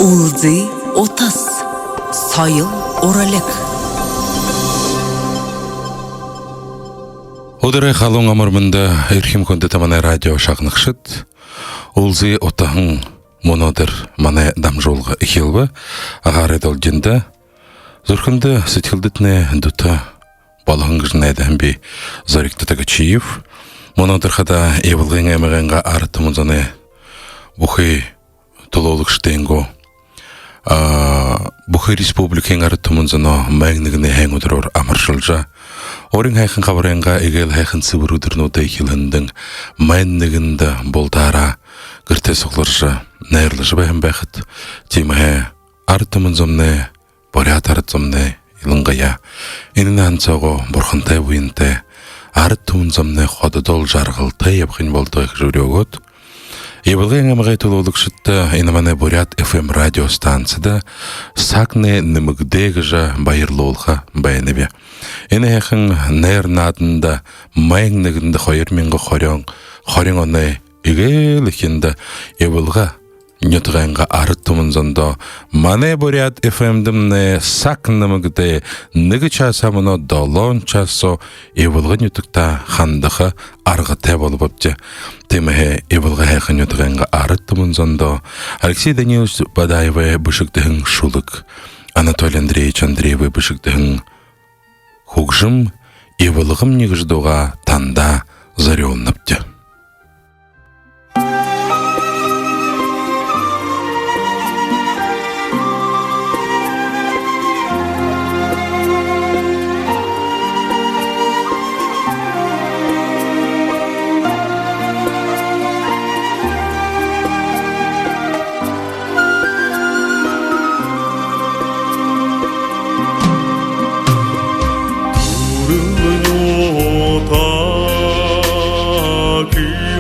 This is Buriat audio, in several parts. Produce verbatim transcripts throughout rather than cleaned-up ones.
Үлзы утас. Соёл уралиг. Үдэрэй халуун амар мэндэ, эрхим хүндэтэ манай радио шагнагшад. Үлзы утаһан мүнөөдэр манай дамжуулга эхилбэ. Агаарай долгиндо зүрхэндэ, сэдьхэлдэтнай дүтэ болоһон гэжэ найдаһан би, Зоригто Тогочиев. Мүнөөдэр хадаа Ивалгын аймагайнгаа арад түмэн зоной бүхы түлөөлэгшэдэйнгээ, а, бүхы республикын арад түмэн зоноо майг нэгэнэй һайн үдэрөөр амаршалжа, урин һайхан хабарайнгаа эгээл һайхан сэбэр үдэрнүүдэй эхилһэндэнь майг нэгэндэ бултаараа гэртээ сугларжа, найрлажа байһан байхат. Тиимэһээ арад түмэн зомнай, буряад арад зомнай, илангаяа энэ наһан соогоо бурхантай, буянтай, арад түмэн зомнай хододоол жаргалтай ябахань болтогой гэжэ үреэгээд, Ивалгын аймагай түлөөлэгшэдтэ, энэ манай Буряад ФМ радиостанцида сагнай нэмэгдээ гэжэ баярлуулха байнаб. Энэ һайхан найр нааданда майг нэгэндэ хоёр мянга хорин, хорин оной эгээл эхиндэ Ивалга нютагайнгаа арад түмэн зондоо манай Буряад ФМ-дэмнай саг нэмэгдээ, нэгэ часаа мүнөө долоон час соо Ивалга нютагтаа хандаха аргатай болобобди. Тиимэһээ Ивалга һайхан нютагайнгаа арад түмэн зондоо Алексей Данилович Бадаевай бэшэгдэһэн шүлэг, Анатолий Андреевич Андреевай бэшэгдэһэн хүгжэм «Ивалгамни» гэжэ дуугаа тандаа зорюулнабди. Түрэл нютаг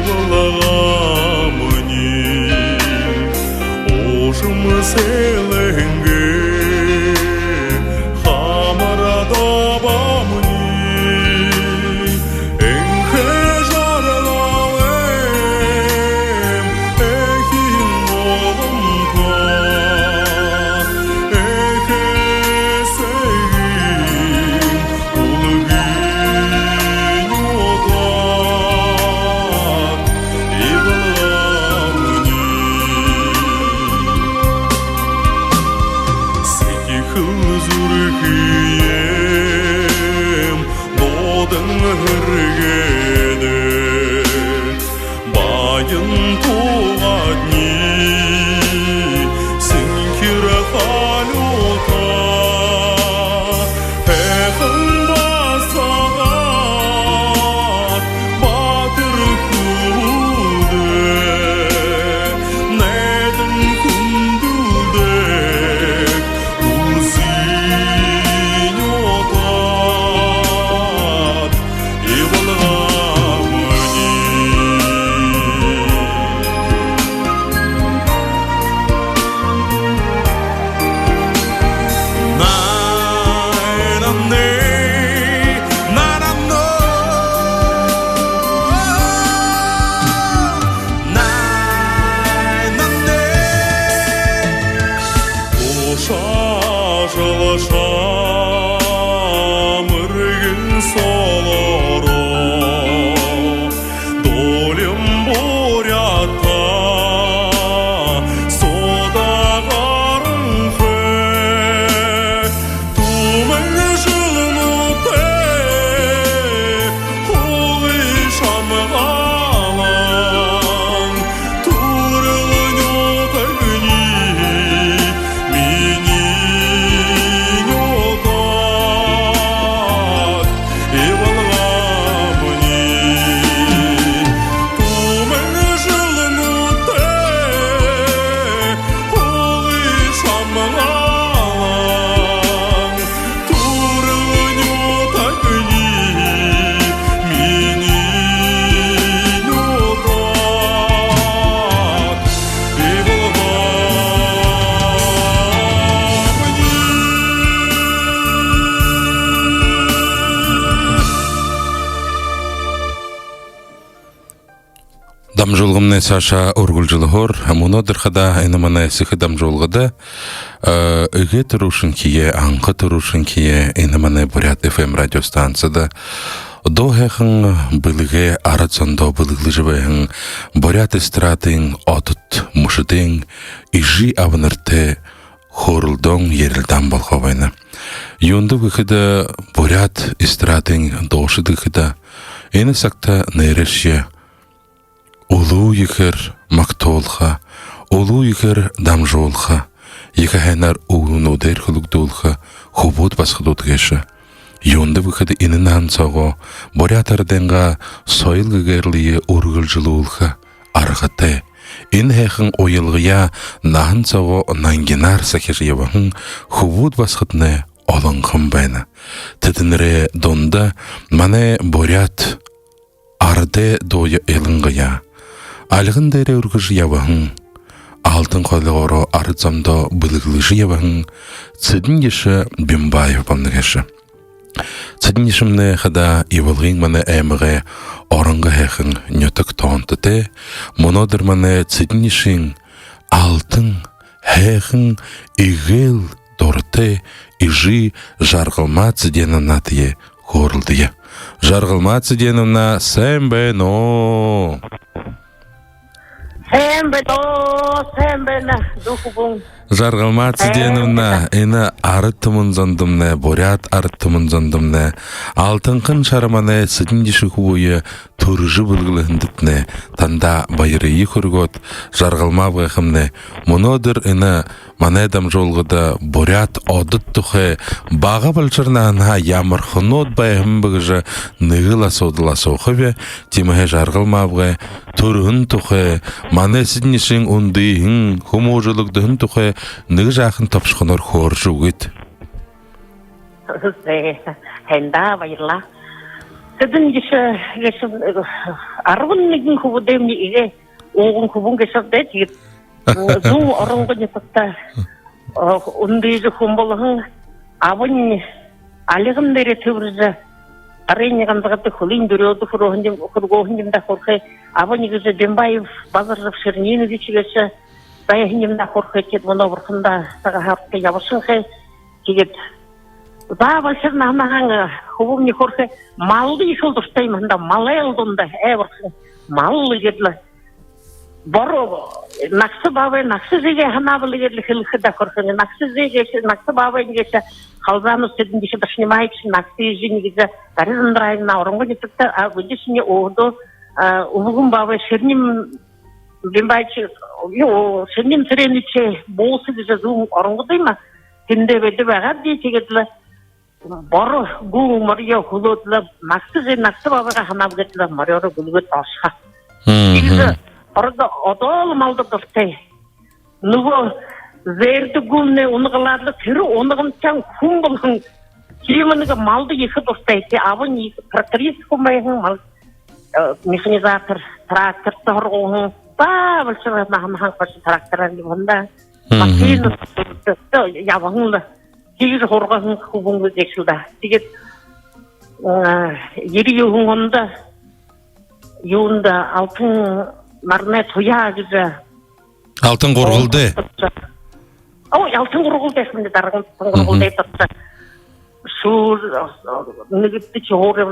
Ивалгамни, уужам сэлэнгээ хамараа Дабамни, энхэ жаргалайм эхин гуламта, эхэ эсэгын үлгы нютаг Ивалгамни. Сэдьхэл зүрхыем дуудан һэргээдэ, баян тугадни сэнхир халюута, һайхан басагад, баатар хүбүүдээ найдан хүндэлдэг Үлзы нютаг Ивалгамни. Най-нанэ, най-нанэ, най-нанэ. Ушаа жэл шамаргын солоороо, дуулим Буряадта судаа гаранхай. Түмэн жэлнүүдтэ хулгай шамгаалан, түрэл нютагни минии Дамжуулгамнай саашаа үргэлжэлһөөр, мүнөөдэр хадаа энэ манай сэхэ дамжуулгада, э, эгээ түрүүшынхиеэ, анха түрүүшынхиеэ энэ манай Буряад эф эм радиостанцида дуу һайхан бэлэгээ арад зондоо бэлэглэжэ байһан буряад эстрадын одод мүшэдэй эжы абанартай хөөрэлдөөн, ярилдаан болохо байна. Юундэб гэхэдэ, буряад эстрадын дуушад гэхэдэ, энэ сагта нээрээшье үлүү ехээр магтуулха, үлүү ехээр дамжуулха, ехэ һайнаар үгэнүүдээр хүлэгдүүлхэ хүбүүд басагадууд гээшэ. Юундэб гэхэдэ, энэ наһан соогоо буряад арадайнгаа соёл гэгээрэлые үргэлжэлүүлхэ аргатай. Энэ һайхан уялгаяа наһан соогоо нангинаар сахижа ябаһан хүбүүд басагаднай олонхон байна. Тэдэнэрэй дунда манай буряад арадай дууе илангаяа альган дээрээ үргэжэ ябаһан, алтан хоолойгоороо арад зондоо бэлэглэжэ ябаһан Цэдэн-Ешэ Бимбаев болоно гээшэ. Цэдэн-Ешэмнай хадаа Ивалгын манай аймагай Оронгой һайхан нютаг тоонтотой. Мүнөөдэр манай Цэдэн-Ешын алтан һайхан, эгээл дуратай эжы Жаргалма Цыденовнатаяа хөөрэлдэе. Жаргалма Цыденовна, сайн байна уу? Сайн байна, сайн байна, дүү хүбүүн. Жаргалма Цыденовна, энэ арад түмэн зондомнай, буряад арад түмэн зондомнай алтанхан шара манай Цэдэн-Ешэ хүбүүе түрэжэ бэлэглэһэндэтнай танда баярые хүргөөд, Жаргалма абгайхамнай, мүнөөдэр энэ манай дамжуулгада буряад одод тухай бага балшар наһанһаа ямарханууд байһан бэ гэжэ нэгэл асуудал асуухаб. Тиимэһээ Жаргалма абгай, түрэһэн тухай, манай Цэдэн-Ешын үндыһэн, хүмүүжүүлэгдэһэн тухай нэгэ жаахан тобшохоноор хөөрэжэ үгыт. Зэ, һайн даа, баярлаа. Цэдэн-Ешэ гээшэ, арбан нэгэн хүбүүдэймни эгээ, ууган хүбүүн гээшэ даа, тиигээд зүүн Оронгой нютагта, э, үндыжэ хүн болоһон. Абань альган дээрээ тэбэрижэ, гарынь ганзагада, хүлынь дүрөөдэ хүрөөһэн юм, хүргөөһэн юм даа, хүрэхэ. Абань гэжэ Бимбаев Базаржаб Ширнинович гээшэ байһан юм даа, хүрэхэ. Тиигээд мүнөө бурхандаа сагаан һаартаа ябашанхай. Тиигээд бага балшар наһанһаа, э, хүбүүмни хүрэхэ, малда ехэл дуратай юм һэн даа, малай л дунда, э, бурхан. Мал гээд лэ. Боро, нагаса баабай, нагаса эжыгээ һанаабал гээд лэ хэлэхэ даа, хүрэхэ. Нагаса эжы гээшэ, нагаса баабай гээшэ Халзанов Цэдэн-Ешэ даа, снимаешь, нагаса эжынь гэжэ Дарья Зандраевна, Оронгой нютагта, а, бидэ шни өөһэдөө, а, үбгэн баабай Ширним Бимбаевич, юу, Ширним Цыренович Бууса гэжэ зүүн Оронгодо юм аа. Тэндэ бидэ байгаабди, тиигээд лэ боро гүүн морёо хүлөөд лэ, нагаса эжы, нагаса баабайгаа һанааб гээд лэ, морёороо гүлгээд ошохо. Тиигэжэ ородо одоол малда дуратай. Нүгөө зээрдэ гүүмнай унагалаад лэ, тэрэ унагантаяа хүн болоһон. Тиимэ нэгэ малда ехэ дуратай. Тээ абань ехэ тракторист хүн байһан, мал, э, механизатор, тракторта һургууһан. Бага балшар наһанһаа хойшо трактораар ябаһан даа. Машина ябаһан лэ. Тиигэжэ һургааһан хүбүүн гээшэл даа. Тиигээд, э, ерэн юһэн ондо юундэ, Алтан наранай туяа гэжэ. Алтан гургалдай. Ой, Алтан гургалдай, хүндэ дарган Алтан гургалдай татта. Шүүр, нэгэдэхи һуури,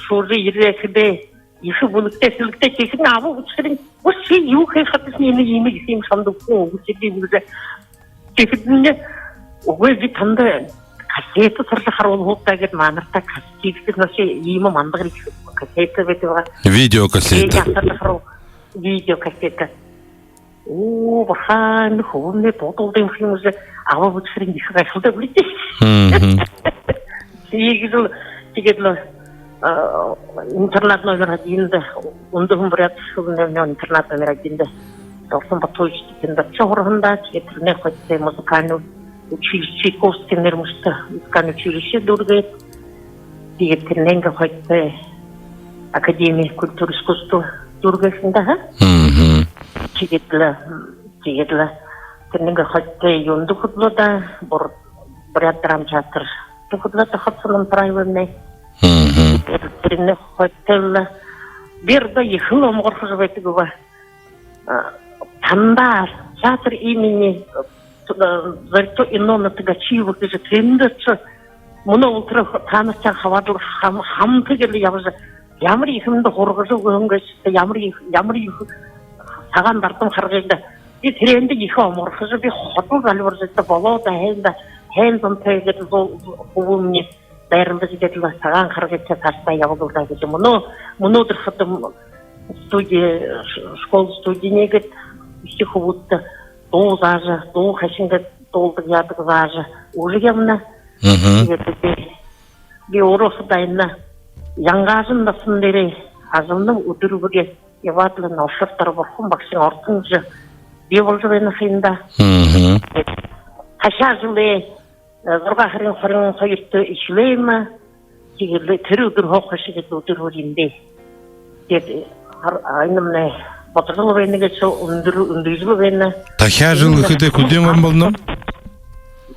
шүүр ерээ гэхэдээ, ехэ бэлэгтэй, сэлэгтэй, тиихэдэнь аба үбгэшэрынь: «Өө, ши юу хэхэ гээшэбши, энэ иимэ, иимэ шамда хүн үбгэшэрынь?» — гэжэ. Тиихэдэнь: «Үгы, би танда кассета туража харуулха гүб даа», — гээд, манарта кассета, значит, иимэ мандагар ехэ кассета байдаг байгаа. Видеокассета. Тиигээд туража харуу-, видеокассета. Оо, баха, энэ хүбүүмни дуудуулдаг юм һэн гэжэ, аба үбгэшэрынь ехэ гайхалдаа бэлэйт. Тиигээд лэ, тиигээд лэ, а, интернат номер один даа, Үндэһэн буряад хэлэнэй интернат номер один даа Толсон Батуевич тэндэ ошожо һураһан даа. Тиигээд тэрэнэй хойто музыкальный училище, Чайковский нэрэмжэтэ музыкальный училище дүүргээд, тиигээд тэрэнэйнгээ хойто Академия культуры и искусств дүүргэһэн даа. Тиигээд лэ, тиигээд лэ тэрэнэйнгээ хойто юундэ хүдэлөө даа, Бур-, Буряад драмтеатрта хүдэлөө даа, Хоца Намтараевамнай. Тэрэнэй хойто лэ би ердөө ехэл омогорхожо байдаг баа. А, танда театр имени, э, Зоригто Иннокентьевича Гачиева гэжэ тэндэ ши мүнөө болотор таанартай хабаадал хам-, хамта гээд лэ ябажа, ямар ехэ юумэндэ һургажа үгэһэн гээшэб даа, ямар ехэ, ямар ехэ сагаан дардам харгыш даа. Би тэрээндэ ехэ омогорхожо, би ходол зальбаржа, болоо даа, һайн даа, һайн зонтой гээд лэ зу-, хүбүүмни дайралдажа, гээд лэ сагаан харгытай саашадаа ябаг лэ даа гэжэ. Мүнөө, мүнөөдэр хадам студи, ш-, школа студиин гээд, ехэ хүбүүдтэ дуу заажа, дуу хайшан гээд дуулдаг яадаг заажа үгэжэ ябана. Мгм. Тиигээд би, би өөрөө хадаа энэ Янгаажан дасан дээрээ ажалнаб, үдэр бүри ябаад лэ, энэ Ушар-Дара Бурхан багшын ордон гэжэ бии боложо байна ха юм даа. Мгм. Тахяа жэлээ, э, зургаа һарын хорин хоёрто эхилээ юм аа. Тиигээд лэ тэрэ үдэрһөө хойшо гээд лэ үдэр бүри эндээ. Тиигээд, э, ар-, а, энэмнай бодожол байна гээшэ, үндэр-, үндыжэл байна. Тахяа жэл гэхэдэ хэдын он болоно?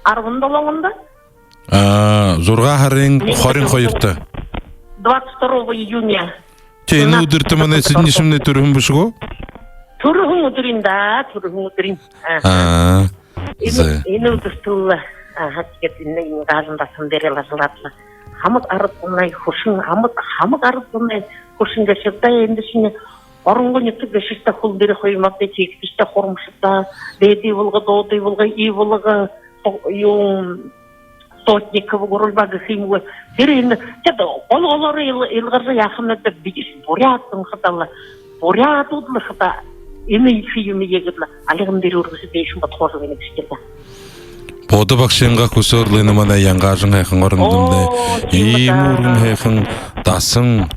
Арбан долоон ондо. А, зургаа һарын хорин хоёрто. Двадцать второго июня. Тээ, энэ үдэртэ манай Цыден Ешимнай түрэһэн бэшэ гү? Түрэһэн үдэрынь даа, түрэһэн үдэрынь. Аха. А, энэ, за, энэ үдэртэ лэ, аха, тиигээд энэ, энэ Янгаажан дасан дээрээ лэ ажаллаад лэ, хамаг арад зоной хүшэн, хамаг, хамаг арад зоной хүшэн гээшэ даа, эндэ шэнэ Оронгой нютаг гээшэ даа, хүл дээрээ хоймоогты, тиигтэшэтэй хурамшагта, дээдэ Ивалга, доодо Ивалга, Ивалга, то-, юун, Сотников, Гурульба гэхэ юм гү. Тэрэ энэ, тиигээд гол голоороо ил-, илгаржа яахамнай даа, бидэшни буряад зон хадаа лэ, буряадууд лэ хадаа энэ ехэ юумые гээд лэ альган дээрэ үргэжэ байшан бодхоожо байна гээшэ даа. Будда багшынгаа хүсөөр лэ энэ манай Янгаажан һайхан орон нютагаймнай, оо, тиимэ даа, иимэ үргэн һайхан дасан,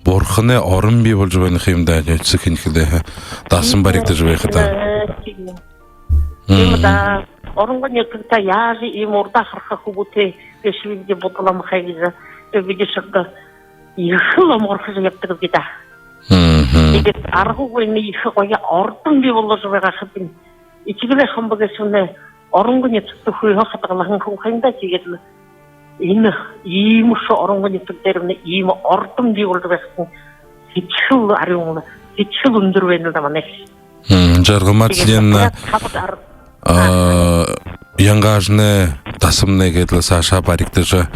бурханай орон бии боложо байна ха юм даа, эсэхэнь хэлэхэ, дасан баригдажа байхадаа. Э, тиимэ. Тиимэ даа. Мгм. Оронгой нютагта яажа иимэ урдаа хараха хүбүүтэй гээшэбибди, Будда лама хай гэжэ. Тээ, бидэшни ехэл омогорхожо ябадаг бди даа. Мгм. Тиигээд аргагүй энэ ехэ гоё ордон бии боложо байгаа ха юм. Этигэлэй хамба гээшэмнай Оронгой нютагта хүйһөө хадагалһан хүн ха юм даа. Тиигээд лэ энэ иимэ шэнэ Оронгой нютаг дээрэмнай иимэ ордон бии боложо байхадань, сэдьхэл арюун лэ, сэдьхэл үндэр байна лэ даа манай. М, Жаргалмаа Цыденовна, а, Янгаажанай дасамнай гээд лэ саашаа баригдажа,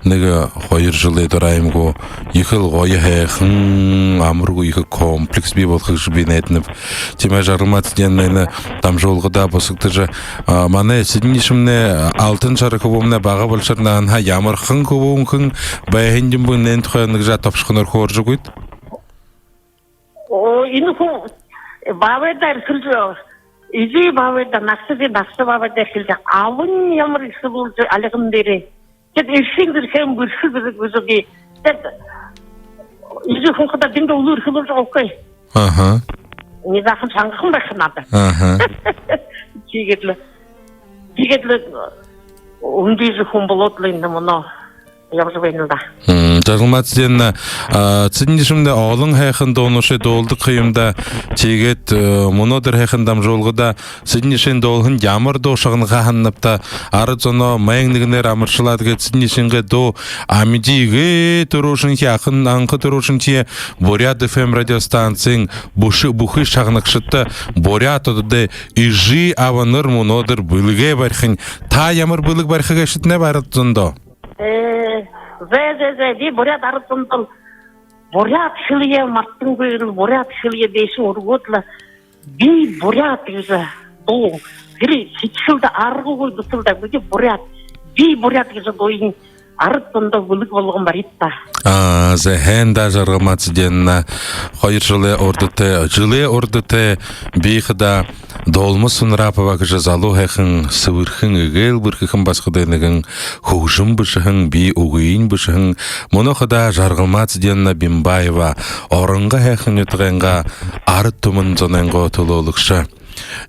нэгэ хоёр жэлэй дураа юм гү, ехэл гоё һайхан, амаргүй ехэ комплекс бии болохо гэжэ би найданаб. Тиимэ, Жаргалмаа Цыденовна, энэ дамжуулгадаа бусагдажа, а, манай Цыден Ешимнай алтан шара хүбүүмнай бага болошорнь, анха ямархан хүбүүн хэн байһан юм бэ, энээн тухай нэгэ жаа тобшохоноор хөөрэжэ үгыт. Оо, энэ хүн баабайдаа эрхэлжэ, эжы баабайдаа, нагаса эжы, нагаса баабайдаа эрхэлжэ, абань ямар эрхэлүүлжэ, альган дээрээ. Тиигээд эршын гэрхэйм бэрхэ гэрэг гэжэ би. Тиигээд эжы хүн хадаа дэндэ үлүү эрхэлүүлжэ үгэхэгүй. Аха. Нэ, заахан шангахан байха надаа. Аха. Тиигээд лэ, тиигээд лэ үндыжэ хүн болоод лэ энэ мүнөө ябажа байна даа. М, Жаргалмаа Цыденовна, а, Цыден Ешимнай олон һайхан дуунуудые дуулдаг ха юм даа. Тиигээд, э, мүнөөдэр һайхан дамжуулгада Цыден Ешын дуулаһан ямар дуу шагнаха һананабта? Арад зоноо майн нэгэнээр амаршалаад, гээд Цыден Ешынгээ дуу амиды эгээ түрүүшынхиеэ, анхан, анха түрүүшынхиеэ Буряад F M радиостанциин бүшэ-, бүхы шагнагшадта, буряад ододой эжы абанар мүнөөдэр бэлэгээ барихань. Та ямар бэлэг бариха гээшэт, нэ, арад зондоо? Э, зэ, зэ, зэ, би буряад арад зондоо буряад хэлэеэ мартангүйгөөр, буряад хэлэеэ дээшэнь үргөөд лэ, «Би буряад» гэжэ дуу. Тэрэ сэдьхэлдэ аргагүй дүтэлдэ, «Би буряад, би буряад» гэжэ дууень арад зондоо бэлэг болгон барита. А, зэ, һайн даа, Жаргалмаа Цыденовна. Хоёр жэлэй урда тээ, жэлэй урда тээ би хадаа Долма Сунрапова гэжэ залуу һайхан сэбэрхэн, эгээл бэрхэхэн басагадайнь нэгэн хүгжэм бэшэһэн, би үгыень бэшэһэн. Мүнөө хадаа Жаргалмаа Цыденовна Бимбаева, Оронгой һайхан нютагайнгаа арад түмэн зонойнгоо түлөөлэгшэ.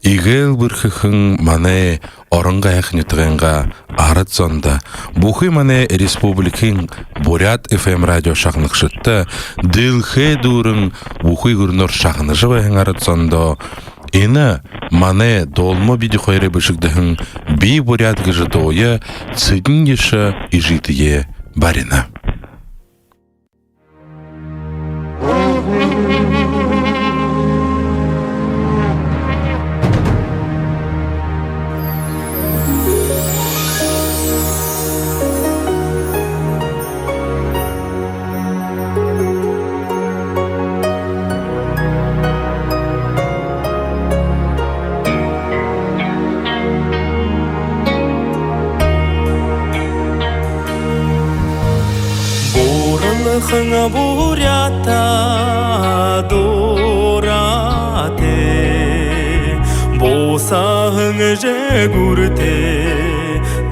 Эгээл бэрхэхэн манай Оронгой һайхан нютагайнгаа арад зондо, бүхы манай республикын Буряад F M радио шагнагшадта, дэлхэй дүүрэн бүхы гүрэнөөр шагнажа байһан арад зондо энэ манай Долма Бидихойрой бэшэгдэһэн «Би буряад» гэжэ дууе Цыден Ешын эжытэеэ барина. Хэн буряадта дураатай, бусаһан жэгүүртэй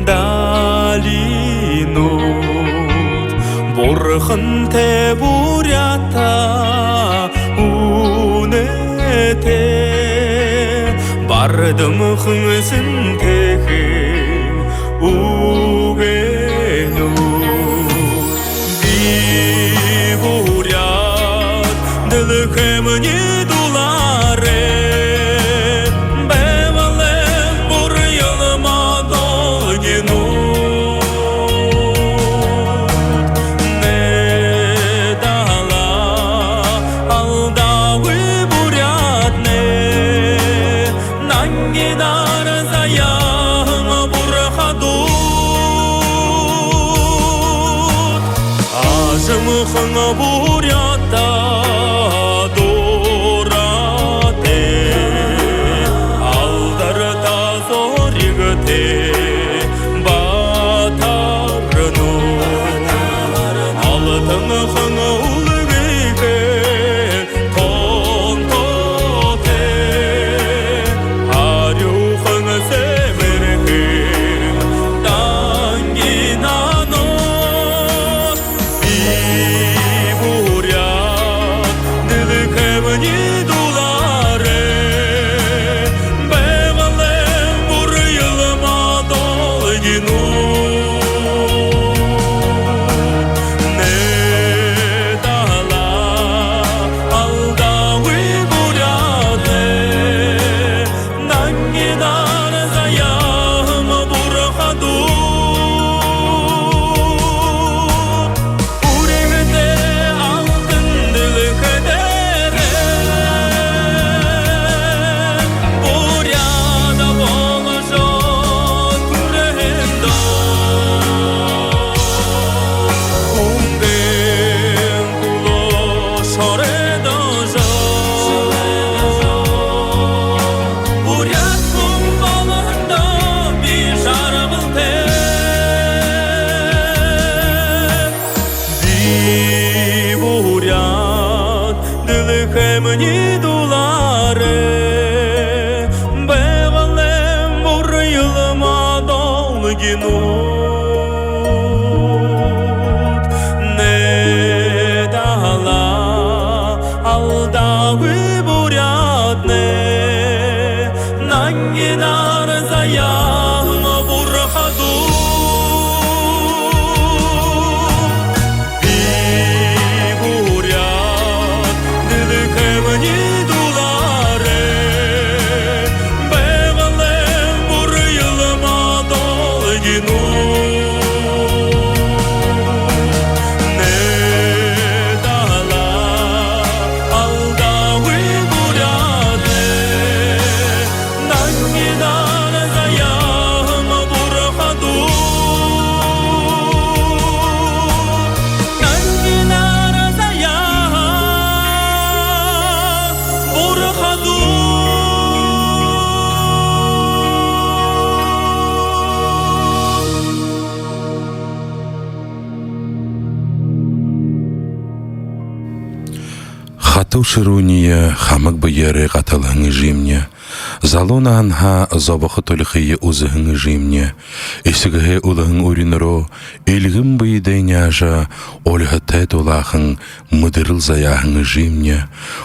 далинууд, бурхантай буряадта үнэтэй, бардамхан сэнтэхэ үгэнүүд. Би буряад, дэлхэймни дулаарай, байбалай буряад модол гинүүд. Нэ дала алдаагүй буряаднай, нангинаар заяаһан бурхадууд. Ажамхан буряадта дураатай, алдарта зоригтой батарнууд, алтанхан үлгытэй, тонтотой, арюухан сэмэрхэн дангинанууд. Би буряад, дэлхэймни дулаарай, байбалай буряад модол гинүүд. Нэ дала алдаагүй буряаднай, нангинаар заяаһан бурхадууд. Үрэгтэй алтан дэлхэй дээрэ буряад боложо түрэһэндөө, хүнгэн хүлөө шоройдожо, буряад хүн болоһондоо би жаргалтай. Би буряад, дэлхэймни дулаарай, байбалай буряад модол гинүүд. Нэ дала алдаагүй буряаднай, нангинаар заяаһан бурхадууд. Би буряад, дэлхэймни дулаарай, байбалай буряад модол гинүүд. Нэ дала алдаагүй буряаднай, нангинаар заяаһан бурхадууд. Нангинаар заяаһан бурхадууд. Хатуу шэрүүниие хамаг бэеэрээ гаталһан эжымни, залуу наһанһаа зобохо түлхиие үзэһэн эжымни, эсэгэһээ үлэһэн уринараа эльгэн бэедээ няажа, ульһатай дулаахан мэдэрэл заяаһан эжымни,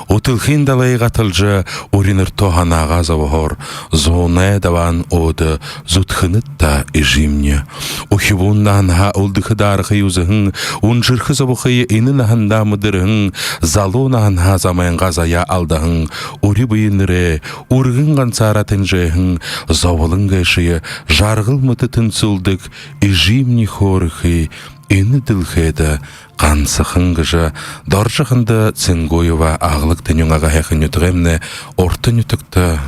үтэлхын далай гаталжа, уринартаа һанаагаа зобоһоор, зуунай дабаан өөдэ зүдхэнэд даа, эжымни. Үхибүүн наһанһаа үлдэхэ даарахые үзэһэн, үнжэрхэ зобохые энэ наһандаа мэдэрһэн, залуу наһанһаа замайнгаа заяа алдаһан үри бэенэрээ үргэн гансаараа тэнжээһэн, зоболон гээшые жаргал мэтэ тэнсүүлдэг эжымни хөөрэхы энэ дэлхэйдэ гансахан гэжэ Доржо-Ханда Цынгуева Аглаг тэнюун Ага һайхан нютагаймнай Урта нютагта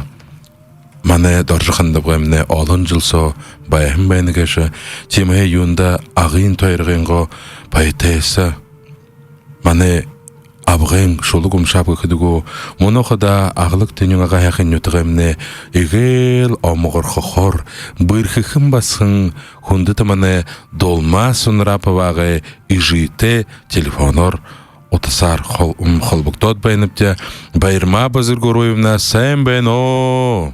манай Доржо-Хандабгаймнай олон жэл соо байһан байна гээшэ. Тиимэһээ юундэ Агын тойрогойнгоо поэтесса, манай абгайн шүлэг уншааб гэхэдэ гү, мүнөө хадаа Аглаг Тэнюун Ага һайхан нютагаймнай эгээл омогорхохоор, бэрхэхэн басаган хүндэтэ манай Дулма Сунраповагай эжытэй телефоноор утасаар хол-, м, холбогдоод байнабди. Баярма Базаргуруевна, сайн байна уу?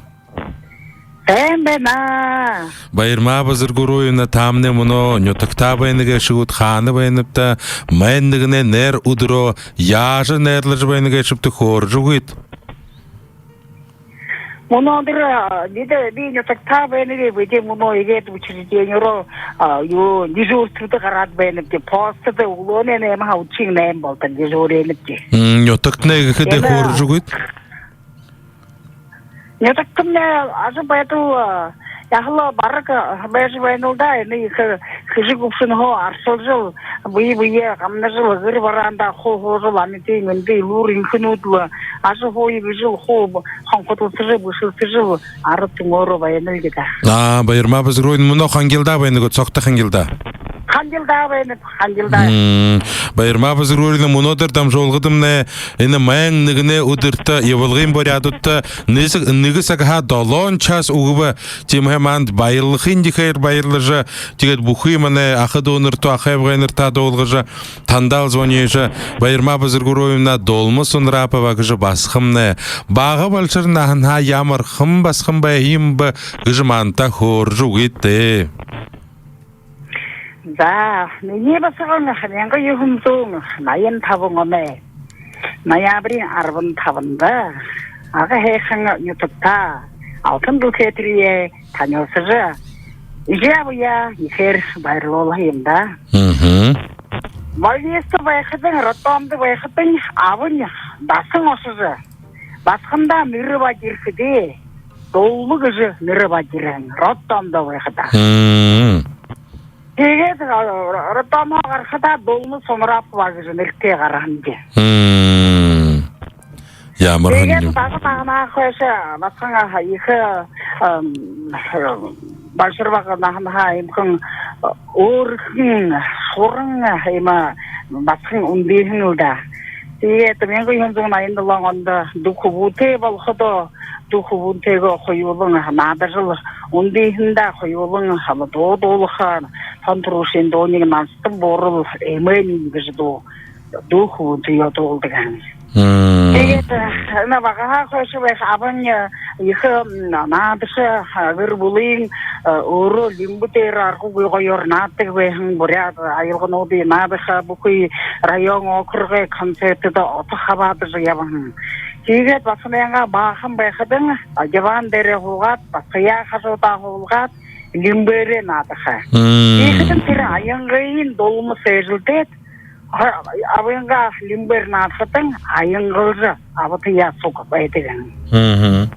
Сайн байна. Баярма Базаргуруевна, таамнай мүнөө нютагтаа байна гээшэ гүт, хаана байнабта? Майн нэгэнэй найр үдэрөө яажа найрлажа байна гээшэбта, хөөрэжэ үгыт. Мүнөөдэр, а, бидэ, би нютагтаа байнаб, бидэ мүнөө иигээд учреждени руу, а, юу, дежурствада гараад байнабди. Постдо үглөөнэй наймаһаа үдэршын найма болотор дежуренабди. М, нютагтнай гэхэдэ, хөөрэжэ үгыт. Нютагтамнай ажабайдал, а, яһала бараг, а, байжа байна л даа. Энэ ехэ хэжэг үбшэнһөө аршалжал, бэе бэеэ гамнажал, гэр бараандаа хуу һуужал, амитан мэндэ элүүр энхэнүүд лэ ажаһууе гэжэл хуу хонходолсожо, бэшэлсэжэл, арад түмөөрөө байна л даа. А, Баярма Базаргуруевна, мүнөө хангилдаа байна гүт, согто хангилдаа? Хангилдаа байна, хангилдаа. М, Баярма Базаргуруевна, мүнөөдэр дамжуулгадамнай энэ майн нэгэнэй үдэртэ, ябуулгын буряадуудта нэгэ, нэгэ сагһаа долоон час үгэбэ. Тиимэһээ манда баярлахын ехээр баярлажа, тиигээд бүхы манай аха дүүнэртөө, аха абгайнартаа дуулгажа, тандаал звонижа, Баярма Базаргуруевна, Дулма Сунрапова гэжэ басаганмнай бага балшар наһанһаа ямархан басаган байһан юм бэ гэжэ манда хөөрэжэ үгыт даа. За, минии басаган мянга юһэн зуун наян табан оной ноябриин арбан табанда Ага һайхан нютагтаа алтан дэлхэй тэрээе танилсажа, эжы абаяа ехээр баярлуулһан юм даа. Мгм. Больницада байхадань, роддомдо байхадань абань дасан ошожо, басагандаа нэрэ абаад ерэхэдээ, Дулма гэжэ нэрэ абаад ерэһэн, роддомдо байхадаа. Мм. Тиигээд, а, роддомһоо гарахадаа Дулма Сунрапова гэжэ нэрэтэй гараһан даа. Мм. Ямар һонин. Тиигээд бага наһанһаа хойшо басаган, а, ехэ, ам, балшар бага наһанһаа иимэхэн, а, өөрхөн, шуран, а, иимэ басаган үндыһэн лэ даа. Тиигээд мянга юһэн зуун наян долоон ондо дүү хүбүүтэй болоходоо, дүү хүбүүнтэеэ хоюулан наадажал үндыһэн даа, хоюулан һаа дуу дуулаха, тон түрүүшын дуунь Нансатан Буурал эмээн гэжэ дуу, дүү хүбүүнтэеэ дуулдаг һэн. Мм. Тиигээд, э, энэ багаһаа хойшо байха абань, э, ехэ, м, наадаша, э, гэр бүлын, э, өөрөө лимбэ дээрэ аргагүй гоёор наададаг байһан, буряад аялгануудые наадаха, бүхы район, округой концертдэ ото хабаадажа ябаһан. Тиигээд басаганайнгаа баахан байхадань, а, диван дээрээ һуугаад, басагаяа хажуудаа һуулгаад, лимбээрээ наадаха. Мм. Тиихэдэнь тэрэ аянгыень Дулма сээжэлдээд, а, абынгаа лимбээр наадахадань аянгалжа, абатаяа суг байдаг һэн. Мгм.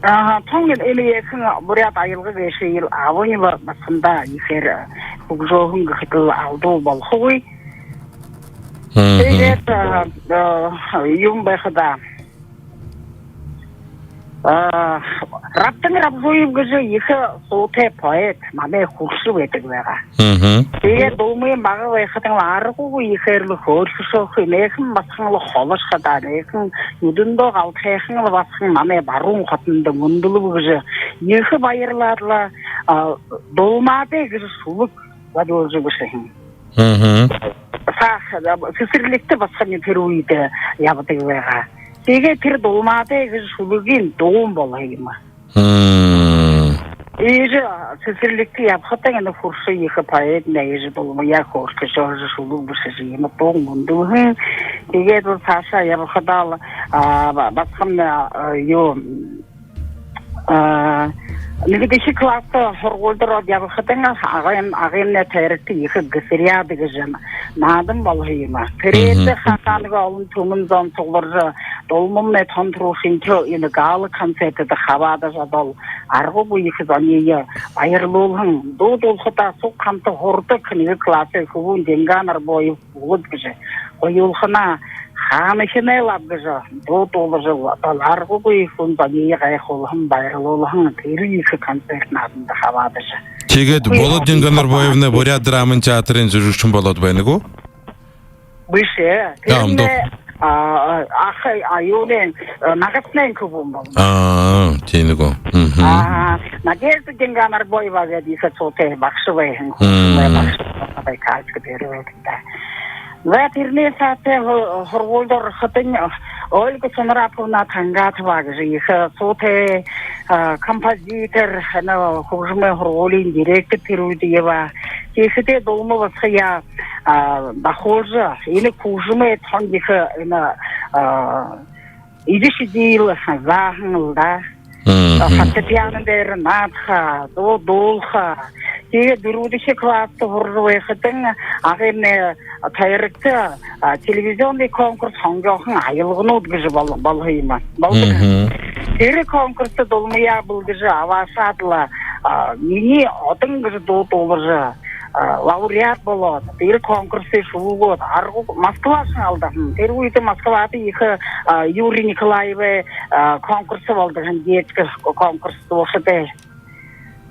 Аха, тон энэ ехэ буряад аялга гээшээл, абань ба-, басагандаа ехээр хүгжөөһэн гэхэдэл алдуу болохогүй. Мгм. Тиигээд, а, а, юун байха даа. А, Рабдан Рабжуев гэжэ ехэ суутай поэт манай хүршэ байдаг байгаа. Мгм. Тиигээд Дулмын бага байхадань лэ аргагүй ехээр лэ хөөрхышөөхэ, энээхэн басаган лэ холошхо даа, энээхэн нюдэндөө галтайхан лэ басаган манай Баруун хотондо Мүндэлбэ гэжэ ехэ баярлаад лэ, а, Дулмаадай гэжэ шүлэг бодолжо бэшэһэн. Мгм. Саха, а, сэсэрлигтэ басаганай тэрэ үедэ ябадаг байгаа. Тиигээд тэрэ Дулмаадай гэжэ шүлэгынь дуун болоо юм. Мм. Иигэжэ сэсэрлигтэ ябахадань энэ хүршэ ехэ поэт нэ, иигэжэ Дулмаяа хөөрхышөөжэ, шүлэг бэшэжэ, иимэ дуун мүндэлһэн. Тиигээд лэ саашаа ябахадаа лэ, а, ба-, басаган, а, юу, а, нэгэдэхи класста һургуулида ороод ябахадань, Агын, Агын тойрогто ехэ Гэсэриада гэжэ наадан болоо юм. Тэрээндэ, мгм, хахаанаг олон түмэн зон сугларжа, Дулмамнай тон түрүүшынхиеэ энэ гала-концертдэ хабаадажа, одоол аргагүй ехэ зониие баярлуулһан. Дуу дуулахадаа суг хамта һурадаг, нэгэ классай хүбүүн Денга Нарбоев «Булад» гэжэ хоюулханаа хаанахинай лэ абгажа, дуу дуулажал, одоол аргагүй хүн зониие гайхуулһан, баярлуулһан, тэрэ ехэ концерт нааданда хабаадажа. Тиигээд Бүхы Булад Денга Нарбоевна Буряад драмын театрай зүжэгшэн болоод байна гү? Бэшэ. Яа, ондоо. Тэрэнэй, а, а, аха, а, юунэй, э, нагасанай хүбүүн болоно. Аа, тиимэ гү. Мгм. Аа, Надежда Генганарбоева гээд ехэ суутай багша байһан. Мм. Хүбүүмэй багша байһан, Байкальска дээрэ байдаг даа. За, тэрэнэй саашаа һу-, һургуулида орохотонь Ольга Сунраповна Тангатова гэжэ ехэ суутай, а, композитор, энэ хүгжэмэй һургуулиин директор тэрэ үедэ ябаа. Тиихэдээ дулма басагаяа, а, дахуулжа, энэ хүгжэмэй тон ехэ, энэ, а, эдэ шэдиилэ зааһан лэ даа. Мгм. Фортепиано дээрэ наадаха, дуу дуулаха. Тиигээд дүрбэдэхи класста һуража байхадань, Агын тойрогто, а, телевизионный конкурс «Хонгёохон аялганууд» гэжэ бол-, болоһон юм. Болодог. Мгм. Тэрэ конкурста дулмаяа бэлдэжэ абаашаад лэ, а, «Минии одон» гэжэ дуу дуулажа, а, лауреат болоод, тэрэ конкурсые шүүгээд, арга, Москвашни алдаһан. Тэрэ үедэ Москвада ехэ, а, Юрий Николаевай, а, конкурс болодог һэн, детский конкурс дуушадай.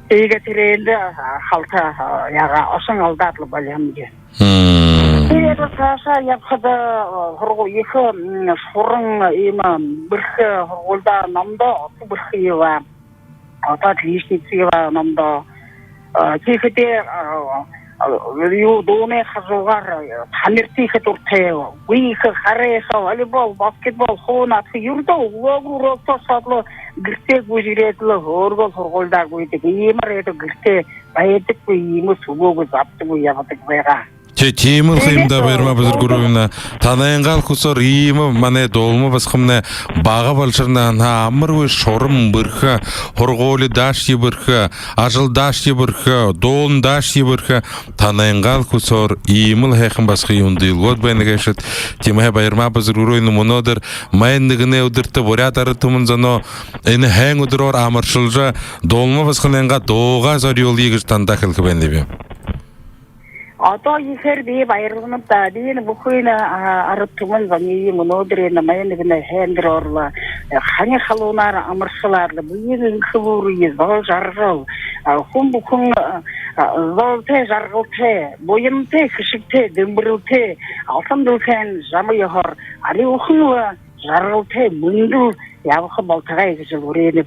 Тиигээд тэрээндэ, а, халта, а, яагаа, ошон алдаад лэ болиһон юм. Мм. Тиигээд саашаа ябахада, а, һургу-, ехэ, м, шуран, иимэ, бэрхэ һургуулидаа номдоо, бэрхэ ябаа. Одоо отличница ябаа номдоо. А, тиихэдээ, а, а, юу, дуунай хажуугаар, а, тамирта ехэ дуратай. Гүйхэ, харайха, волейбол, баскетбол, хуу наадаха. Юрэдөө үглөөгүүр урокто ошоод лэ, гэртээ гүйжэ ерээд лэ, хөөргөөл һургуулидаа гүйдэг. Иимэ ерээд гэртээ байдаггүй, иимэ сүлөөгөө абтагүй ябадаг байгаа. Тии, тиимэл ха юм даа, Баярма Базаргуруевна. Танайнгаал хүсөөр иимэ манай дулма басагамнай бага болошорноо һаа, амаргүй шуран бэрхэ, һургуулидаашье бэрхэ, ажалдаашье бэрхэ, дуундашье бэрхэ. Танайнгаал хүсөөр иимэл һайхан басагые үндылгөөд байна гээшэт. Тиимэһээ Баярма Базаргуруевна, мүнөөдэр майн нэгэнэй үдэртэ буряад арад түмэн зоноо энэ һайндэрөөр амаршалжа, дулма басаганайнгаа дуугаа зорюулая гэжэ танда хэлэхэ байнаб. Одоо ехээр би баярланаб даа. Би энэ бүхы энэ, а, арад түмэн зониие мүнөөдэр энэ майн нэгэнэй һайндэрөөр лэ, э, хани халуунаар амаршалаад лэ, бэеын энхэ бүри, зол жаргал, а, хүн бүхэн, а, а, золтой, жаргалтай, буянтай, хэшэгтэй, дэмбэрэлтэй, алтан дэлхэйн жама ёһоор арюухан лэ, жаргалтай, мэндэл ябаха болтогой гэжэ үреэнэб.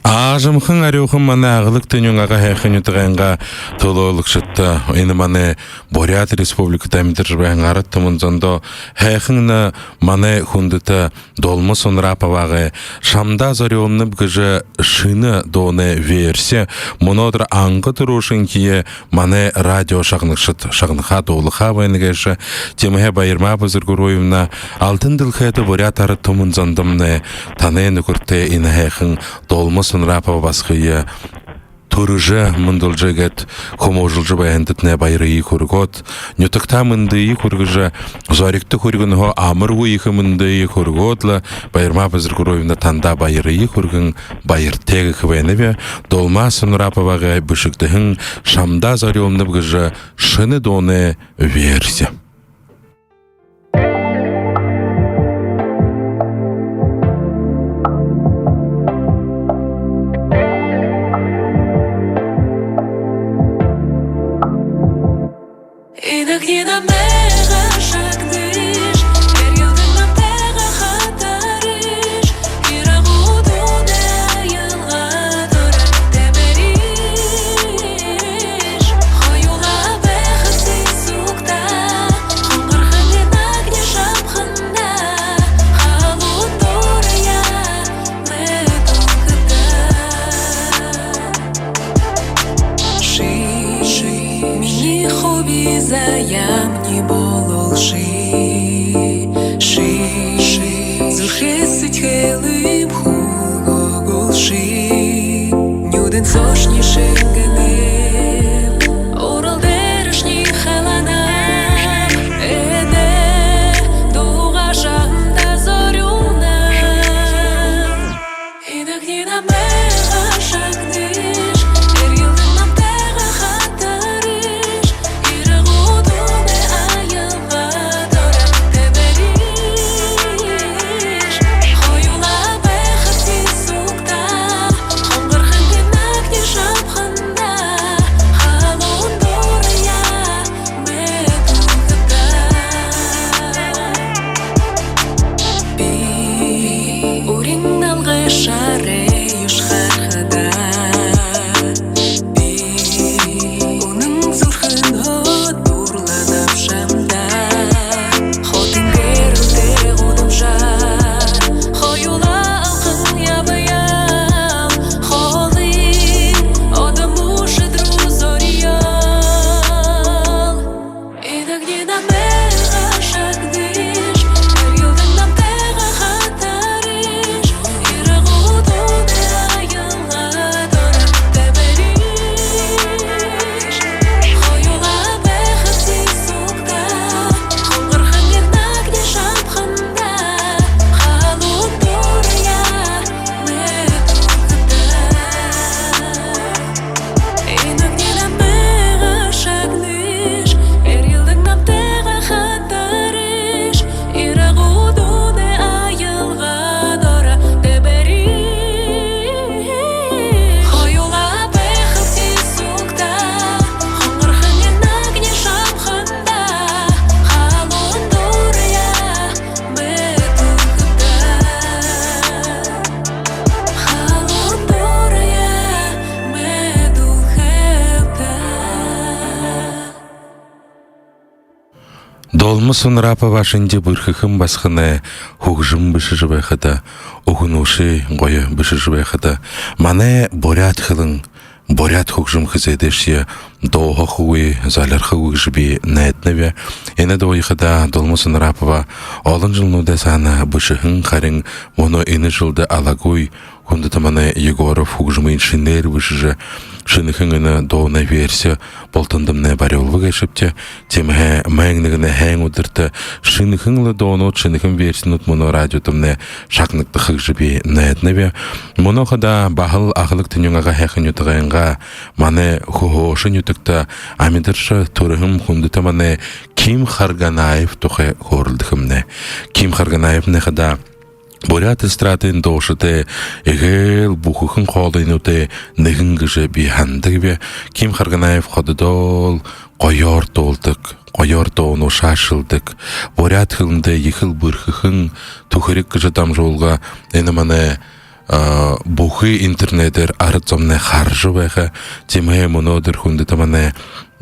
Аажамхан арюухан манай Аглаг тэнюун Ага һайхан нютагайнгаа түлөөлэгшэдтэ, энэ манай Буряад Республикада амидаржа байһан арад түмэн зондо, һайхан манай хүндэтэ Дулма Сунраповагай «Шамдаа зорюулнаб» гэжэ шэнэ дуунай верси мүнөөдэр анха түрүүшынхиеэ манай радио шагнагшад шагнаха, дуулаха байна гээшэ. Тиимэһээ Баярма Базаргуруевна, алтан дэлхэйдэ буряад арад түмэн зондомнай танай нүхэртэй энэ һайхан Дулма Сунрапова басагые түрэжэ, мүндэлжэ гээд, хүмүүжүүлжэ байһандатнай баярые хүргөөд, нютагтаа мэндые хүргэжэ, зоригто хүрьгэнһөө амаргүй ехэ мэндые хүргөөд лэ, Баярма Базаргуруевна, танда баярые хүргэн, баяртай гэхэ байнаб. Дулма Сунраповагай бэшэгдэһэн «Шамдаа зорюулнаб» гэжэ шэнэ дуунай верси. Инагни намайгаа шагдыш, эрьелдэн намтайгаа хатарыш, ирагуу дунда аялга дуран тэбэрыш. Хоюулаа байха сэсэгтэ, хонхорхон инагни шамханда, халуун дураяа мэдүүлхэдэ. Ши, ши, минии хуби заяамни Долма Сунарапова шэнги бэрхэхэн басаган хүгжэм бэшэжэ байхада, үгэнүүдые гоё бэшэжэ байхада, манай буряад хэлэн, буряад хүгжэм хэзээдэшье дууһахагүй, залирхагүй гэжэ би найданаб. Энэ дууе хадаа Долма Сунарапова олон жэлнүүдэй саана бэшэһэн, харин мүнөө энэ жэлдэ алагүй хүндэтэ манай Егоров хүгжэмынь шэнээр бэшэжэ, шэнэхэн энэ дуунай верси бултандамнай барюулба гээшэбди. Тиимэһээ майн нэгэнэй һайн үдэртэ шэнэхэн лэ дуунууд, шэнэхэн версинүүд мүнөө радиодомнай шагнагдаха гэжэ би найданаб. Мүнөө хадаа баһал Ахалга Тэнюун ага һайхан нютагайнгаа, манай Хүхөөшэ нютагта амидаржа түрэһэн хүндэтэ манай Ким Харганаев тухай хөөрэлдэхэмнай. Ким Харганаевнай хадаа буряад эстрадын дуушадай эгээл бүхэхэн хоолойнуудай нэгэн гэжэ би һанадагби. Ким Харганаев хододоол гоёор дуулдаг, гоёор дуунуудые шаашалдаг, буряад хэлэндээ ехэл бэрхэхэн «Түхэриг» гэжэ дамжуулга энэ манай, а, бүхы интернедээр арад зомнай хаража байха. Тиимэһээ мүнөөдэр хүндэтэ манай,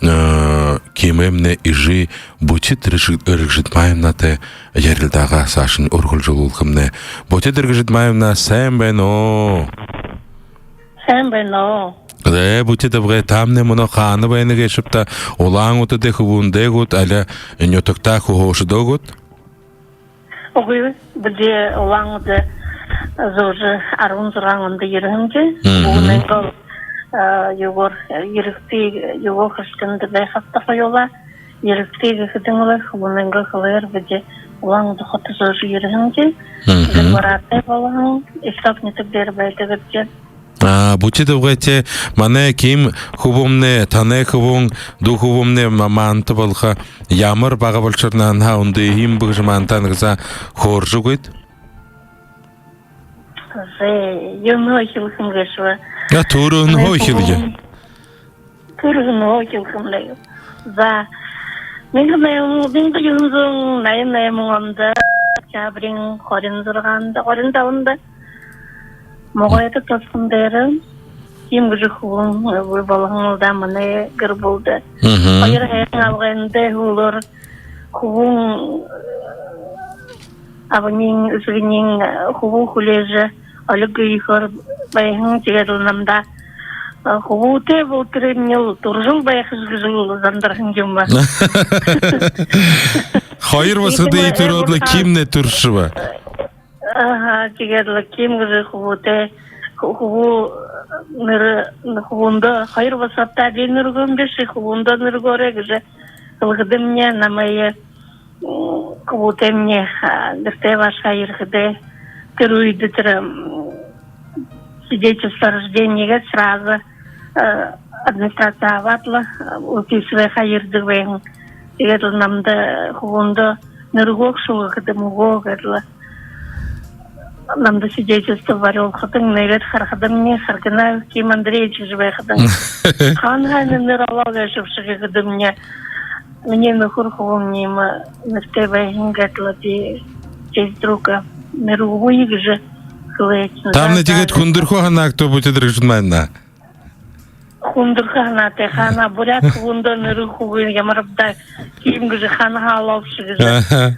а, Кимэймнай эжы Бүтид Эргэж-, Эргэжидмаевнатай ярилдаагаа саашань үргэлжэлүүлхэмнай. Бүтид Эргэжидмаевна, сайн байна уу? Сайн байна уу. Ээ, Бүтид абгай, таамнай мүнөө хаана байна гээшэбта? Улаан-Үдэдэ, хүбүүндээ гүт, али нютагтаа, Хүхөөшэдөө гүт? Үгы, бидэ Улаан-Үдэ зуужа арбан зургаан ондо ерэһэмди. Мгм. Хүбүүнэйнгөө, э, юугээр, э, ерэгты, юугээр, хэршэгэндэ байхабди хоюулаа. Ерэгты гэхэдэнь лэ хүбүүнэйнгөө хэлээр бидэ Улаан-Үдэ хото зуужа ерэһэмди. Мгм. Бидэ буряадай болоһон, Исток нютаг дээрэ байдагбди. А, Бүтид абгай, тээ, манай Ким хүбүүмнай, танай хүбүүн, дүү хүбүүмнай ма-, манда болохо, ямар бага болошорнь, һанаа үндэ юм бэ гэжэ манда нэгэ заа хөөрэжэ үгыт. Зэ, юунһээ хэлэхэ юм гээшэб? А, түрүүнһөө хэлэе. Түрүүнһөө хэлэхэ юм лэ. За, мянга найман, мянга юһэн зуун наян найман ондо, октябриин хорин зургаанда, хорин табанда Могойто тосхон дээрэ Ким гэжэ хүбүүн, э, бии болоһон лэ даа манай гэр бүлэдэ. Мгм. Хоёр һайхан абгайнай һүүлээр хүбүүн, э, абань, эжыень, э, хүбүү хүлеэжэ, олиг үеэр байһан, тиигээд лэ намда, э, хүбүүтэй болоторынь лэ түрэжэл байхаш гэжэл зандарһан юм. Хоёр басагадые түрөөд лэ Кимнай түрэшэбэ. Аха, тиигээд лэ Ким гэжэ хүбүүтэй, хү-, хүбүү нэрэ, хүбүүндээ хоёр басагадтаа би нэрэгөө бэшэ, хүбүүндээ нэрэгөөрэй гэжэ хэлэхэдэмни, намайе, м, хүбүүтэймни, а, гэртээ баашаа ерэхэдээ, тэрэ үедэ тэрэ, м, свидетельство о рождении гээд сразу, э, администрация абаад лэ, э, выписывайхаа ерэдэг байһан. Тиигээд лэ намда, хүбүүндээ нэрэгөө гүш гэхэдэм, үгөө гээд лэ намда свидетельство барюулхадань, нээгээд харахадамни, Харганаев Ким Андреевич гэжэ байхадань, хаанаһаа энэ нэрэ олоо гээшэбши гэхэдэмни, минии нүхэр хүбүүмни иимэ нэрэтэй байһан гээд лэ, би в честь друга нэрэ үгэе гэжэ хэлээб. Таамнай тиигээд хүндэрхөө һанаагдаа, Бүтид Эргэжидмаевна? Хүндэрхөө һанаатай, хаанаһаа буряад хүбүүндээ нэрэ үгэхэгүйб, ямар бэ даа, Ким гэжэ хаанаһаа олообши гэжэ. Аха.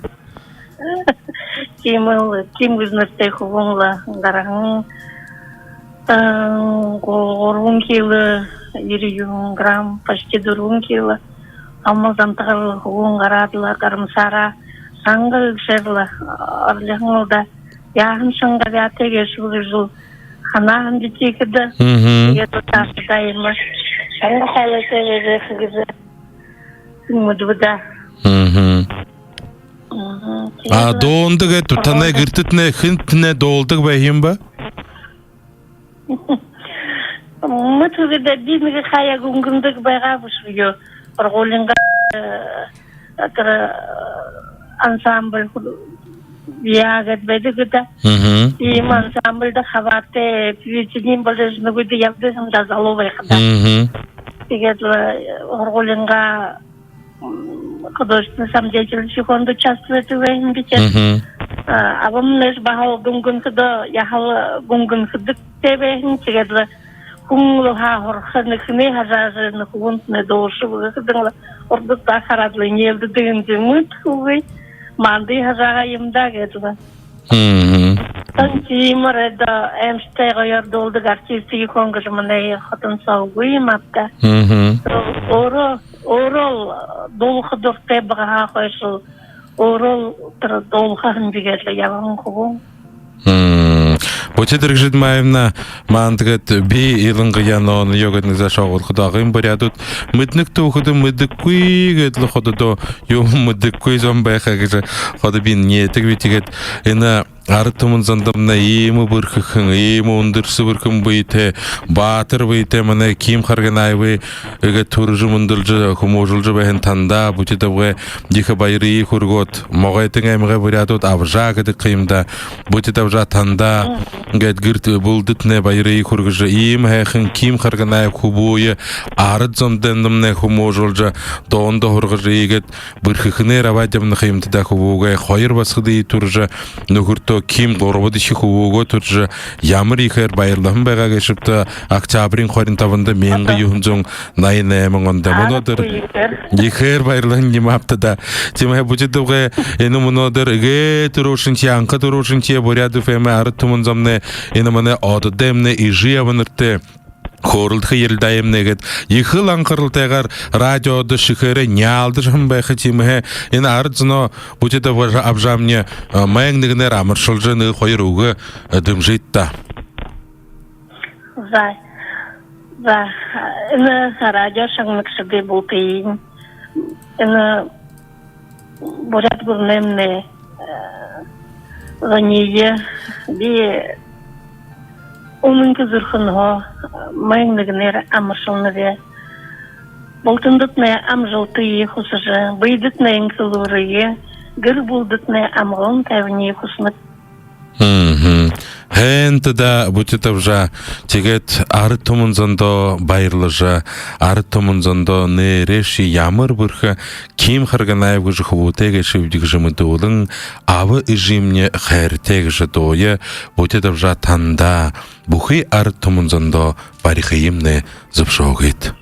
Тиимэл, Ким гэжэ нэрэтэй хүбүүн лэ гараһан, э, гу-, гурбан кило, ерэн юһэн грамм, почти дүрбэн кило. Амал замтагар хүбүүн гараад лэ, гарамсаараа шанга гэгшээр лэ орлиһон лэ даа. Яаһан шанга бяатай гээшэб гэжэл һанааһан бэшэ гэхэдэ. Мгм. Тиигээд лэ таашадаа иимэ шанга хоолойтой байжа байха гэжэ һэн мэдэбэ даа. Мгм. Мгм. А, тиигээд лэ дуунда гээд танай гэртэтнай хэнтнай дуулдаг байһан юм бэ? Мэдэхэгүй даа, би нэгэ хаяа гүнгэндэг байгаа бэшэ гү. Һургуулиингаа, э, тэрэ, э, ансамбль ху-, яагаад байдаг даа. Мгм. Иимэ ансамбльда хабаатай, певицэнь болоод, нүгөөдэ ябадаг һэм даа, залуу байхадаа. Мгм. Тиигээд лэ, э, һургуулиингаа, м, художественный самодеятельность фонд участвует байһан бэшэ. Мгм. А, абамнай баһал гүнгэнхэдөө, яһала гүнгэнхэдэгтэй байһан, тиигээд лэ Хүн лэ хаа һурха, нэхэнээ һажаажа, нүхэдэнь дуушаба гэхэдэнь лэ, урдадаа хараад лэ энеэлдэдэг юм гэжэ мэдэхэгүйб. Мандаа һажаагаа юм даа гээд лэ. Мгм. Тон тиимэр эдэ аймшагтай гоёор дуулдаг артист ехэ хүн гэжэ манай хотын соо үгы юм ааб даа. Мгм. Өөрөө, өөрөө лэ дуулаха дуратай байгаа хойшо лэ, өөрөө лэ тэрэ дуулаха һэн гээд лэ ябаһан хүбүүн. Мм. Бутит Эргэжидмаевна, манда гээд би илангаяа нооёо гээд нэгэ заа шоглуулхада, Агын буряадууд мэдэнэг түүхэдэ мэдэхэгүй гээд лэ ходо доо, юумэ мэдэхэгүй зон байха гэжэ ходо би нээдэг би. Тиигээд энэ арад түмэн зондомнай иимэ бэрхэхэн, иимэ үндэрсэ бэрхэн бэетэй, баатар бэетэй манай Ким Харганаевые иигээд түрэжэ, мүндэлжэ, хүмүүжүүлжэ байһан танда, Бутит абгай, ехэ баярые хүргөөд, Могойтын аймагай буряадууд абжаа гэдэг ха юм даа. Бутит абжаа, танда гээд гэртээ, бүлэдэйтнай баярые хүргэжэ, иимэ һайхан Ким Харганаев хүбүүе арад зондомнай хүмүүжүүлжэ, дуундаа һургажа, иигээд бэрхэхэнээр абаад ябана ха юмта даа хүбүүгээ. Хоёр басагадые түрэжэ, нүхэртөө Ким гурбадахи хүбүүгээ түрэжэ, ямар ехээр баярлаһан байгаа гээшэбта, октябриин хорин табанда, мянга юһэн зуун наян найман ондо. Мүнөөдэр ехээр баярлаһан юм аабта даа. Тиимэһээ, Бутит абгай, энэ мүнөөдэр эгээ түрүүшынхиеэ, анха түрүүшынхиеэ Буряад ФМ-эй арад түмэн зомнай, энэ манай ододой манай эжы абанартай хөөрэлдэхэ ерэлдөө юм нэгэд, ехэл анхаралтайгаар радиодо шэхээрээ няалдажа һэн байха. Тиимэһээ энэ арад зоноо, Бутит абжаамни, майн нэгэнээр амаршалжа, нэгэ хоёр үгэ дэмжыт даа. За, за, энэ радио шагнагшадые бултыень, энэ Буряад гүрэнэймнай зониие би үнэнхэ зүрхэнһөө майн нэгэнээр амаршалнаб. Бултандатнай амжалтые хүсэжэ, бэедэтнай энхэ элүүрые, гэр бүлэдэтнай амгалан тайбаниие хүсэнэб. Мгм. Һайн даа, Бутит абжаа. Тиигээд арад түмэн зондоо баярлажа, арад түмэн зондоо нээрээшье ямар бэрхэ Ким Харганаев гэжэ хүбүүтэй гээшэбибди гэжэ мэдүүлэн, «Аба эжымни хайратай» гэжэ дууе, Бутит абжаа, танда, бүхы арад түмэн зондоо барихыемнай зүбшөөгыт.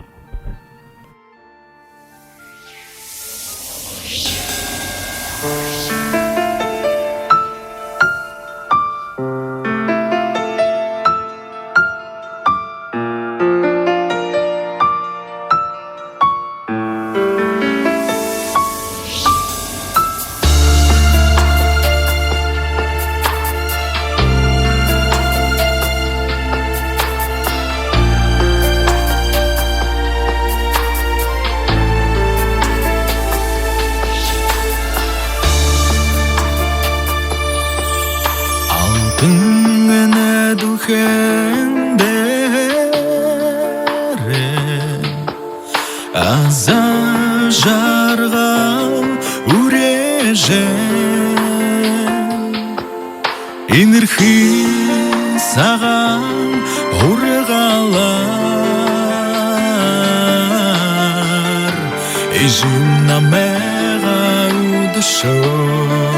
Алтан энэ дэлхэйн дээрэ аза жаргал үреэжэ, энэрхы сагаан һургаалаар эжым намайгаа үдэшөө.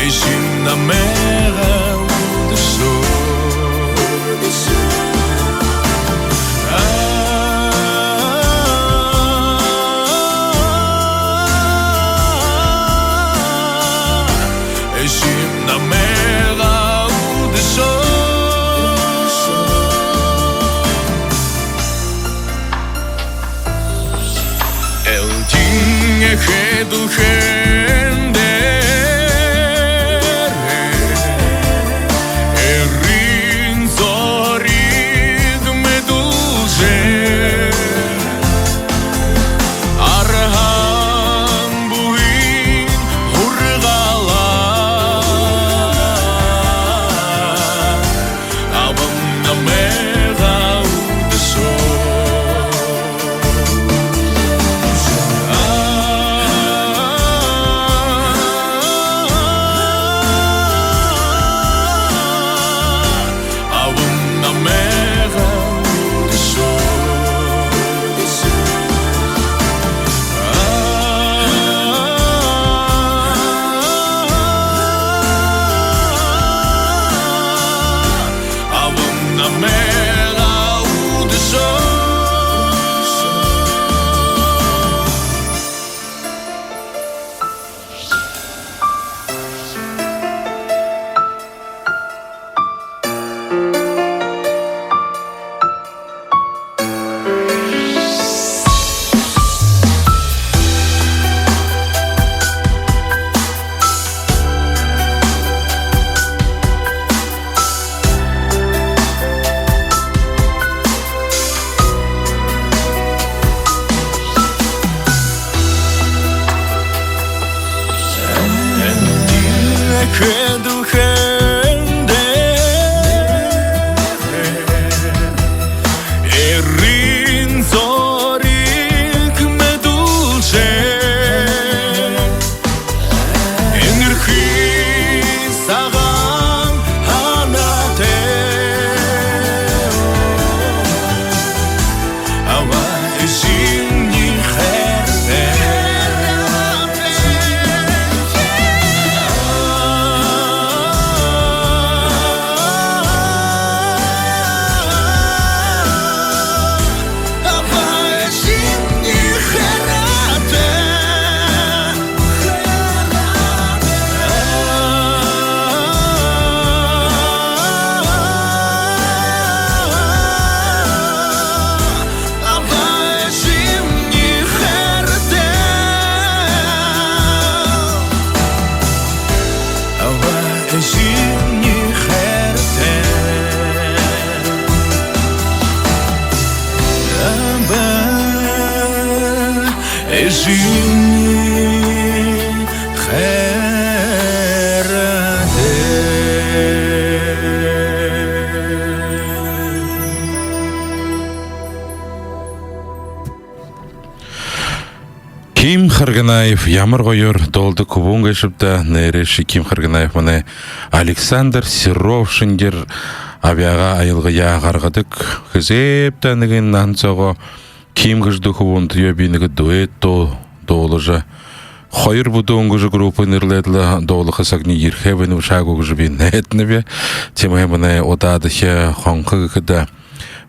Эжым намайгаа үдэшөө. Эжым намайгаа үдэшөө. Элдин эхэ дэлхэйн дээрэ эрын зориг мэдүүлжэ, арһан бүхын һургаалаар абам намайгаа үдэшөө. Хэдүхэндэ эрын зориг мэдүүлжэ, энэрхы сагаан һанаатай аба эжымни хайратай. Аба эжымни хайратай. Аба эжымни хайратай. Аба эжымни хайратай. Аба эжымни хайратай. Ким Харганаев, ямар гоёор дуулдаг хүбүүн гээшэб даа. Нээрээшье Ким Харганаев манай Александр Серов шэнгеэр абяагаа аялгаяа гаргадаг. Хэзээб даа нэгэн наһан соогоо Ким гэжэ дүү хүбүүнтэеэ би нэгэ дуэт дуу дуулажа, «Хоёр бүдүүн» гэжэ группые нэрлээд лэ дуулаха сагни ерэхэ байна бшаа гү гэжэ би найданаб. Тиимэһээ манай удаадахи хонхо гэхэдэ,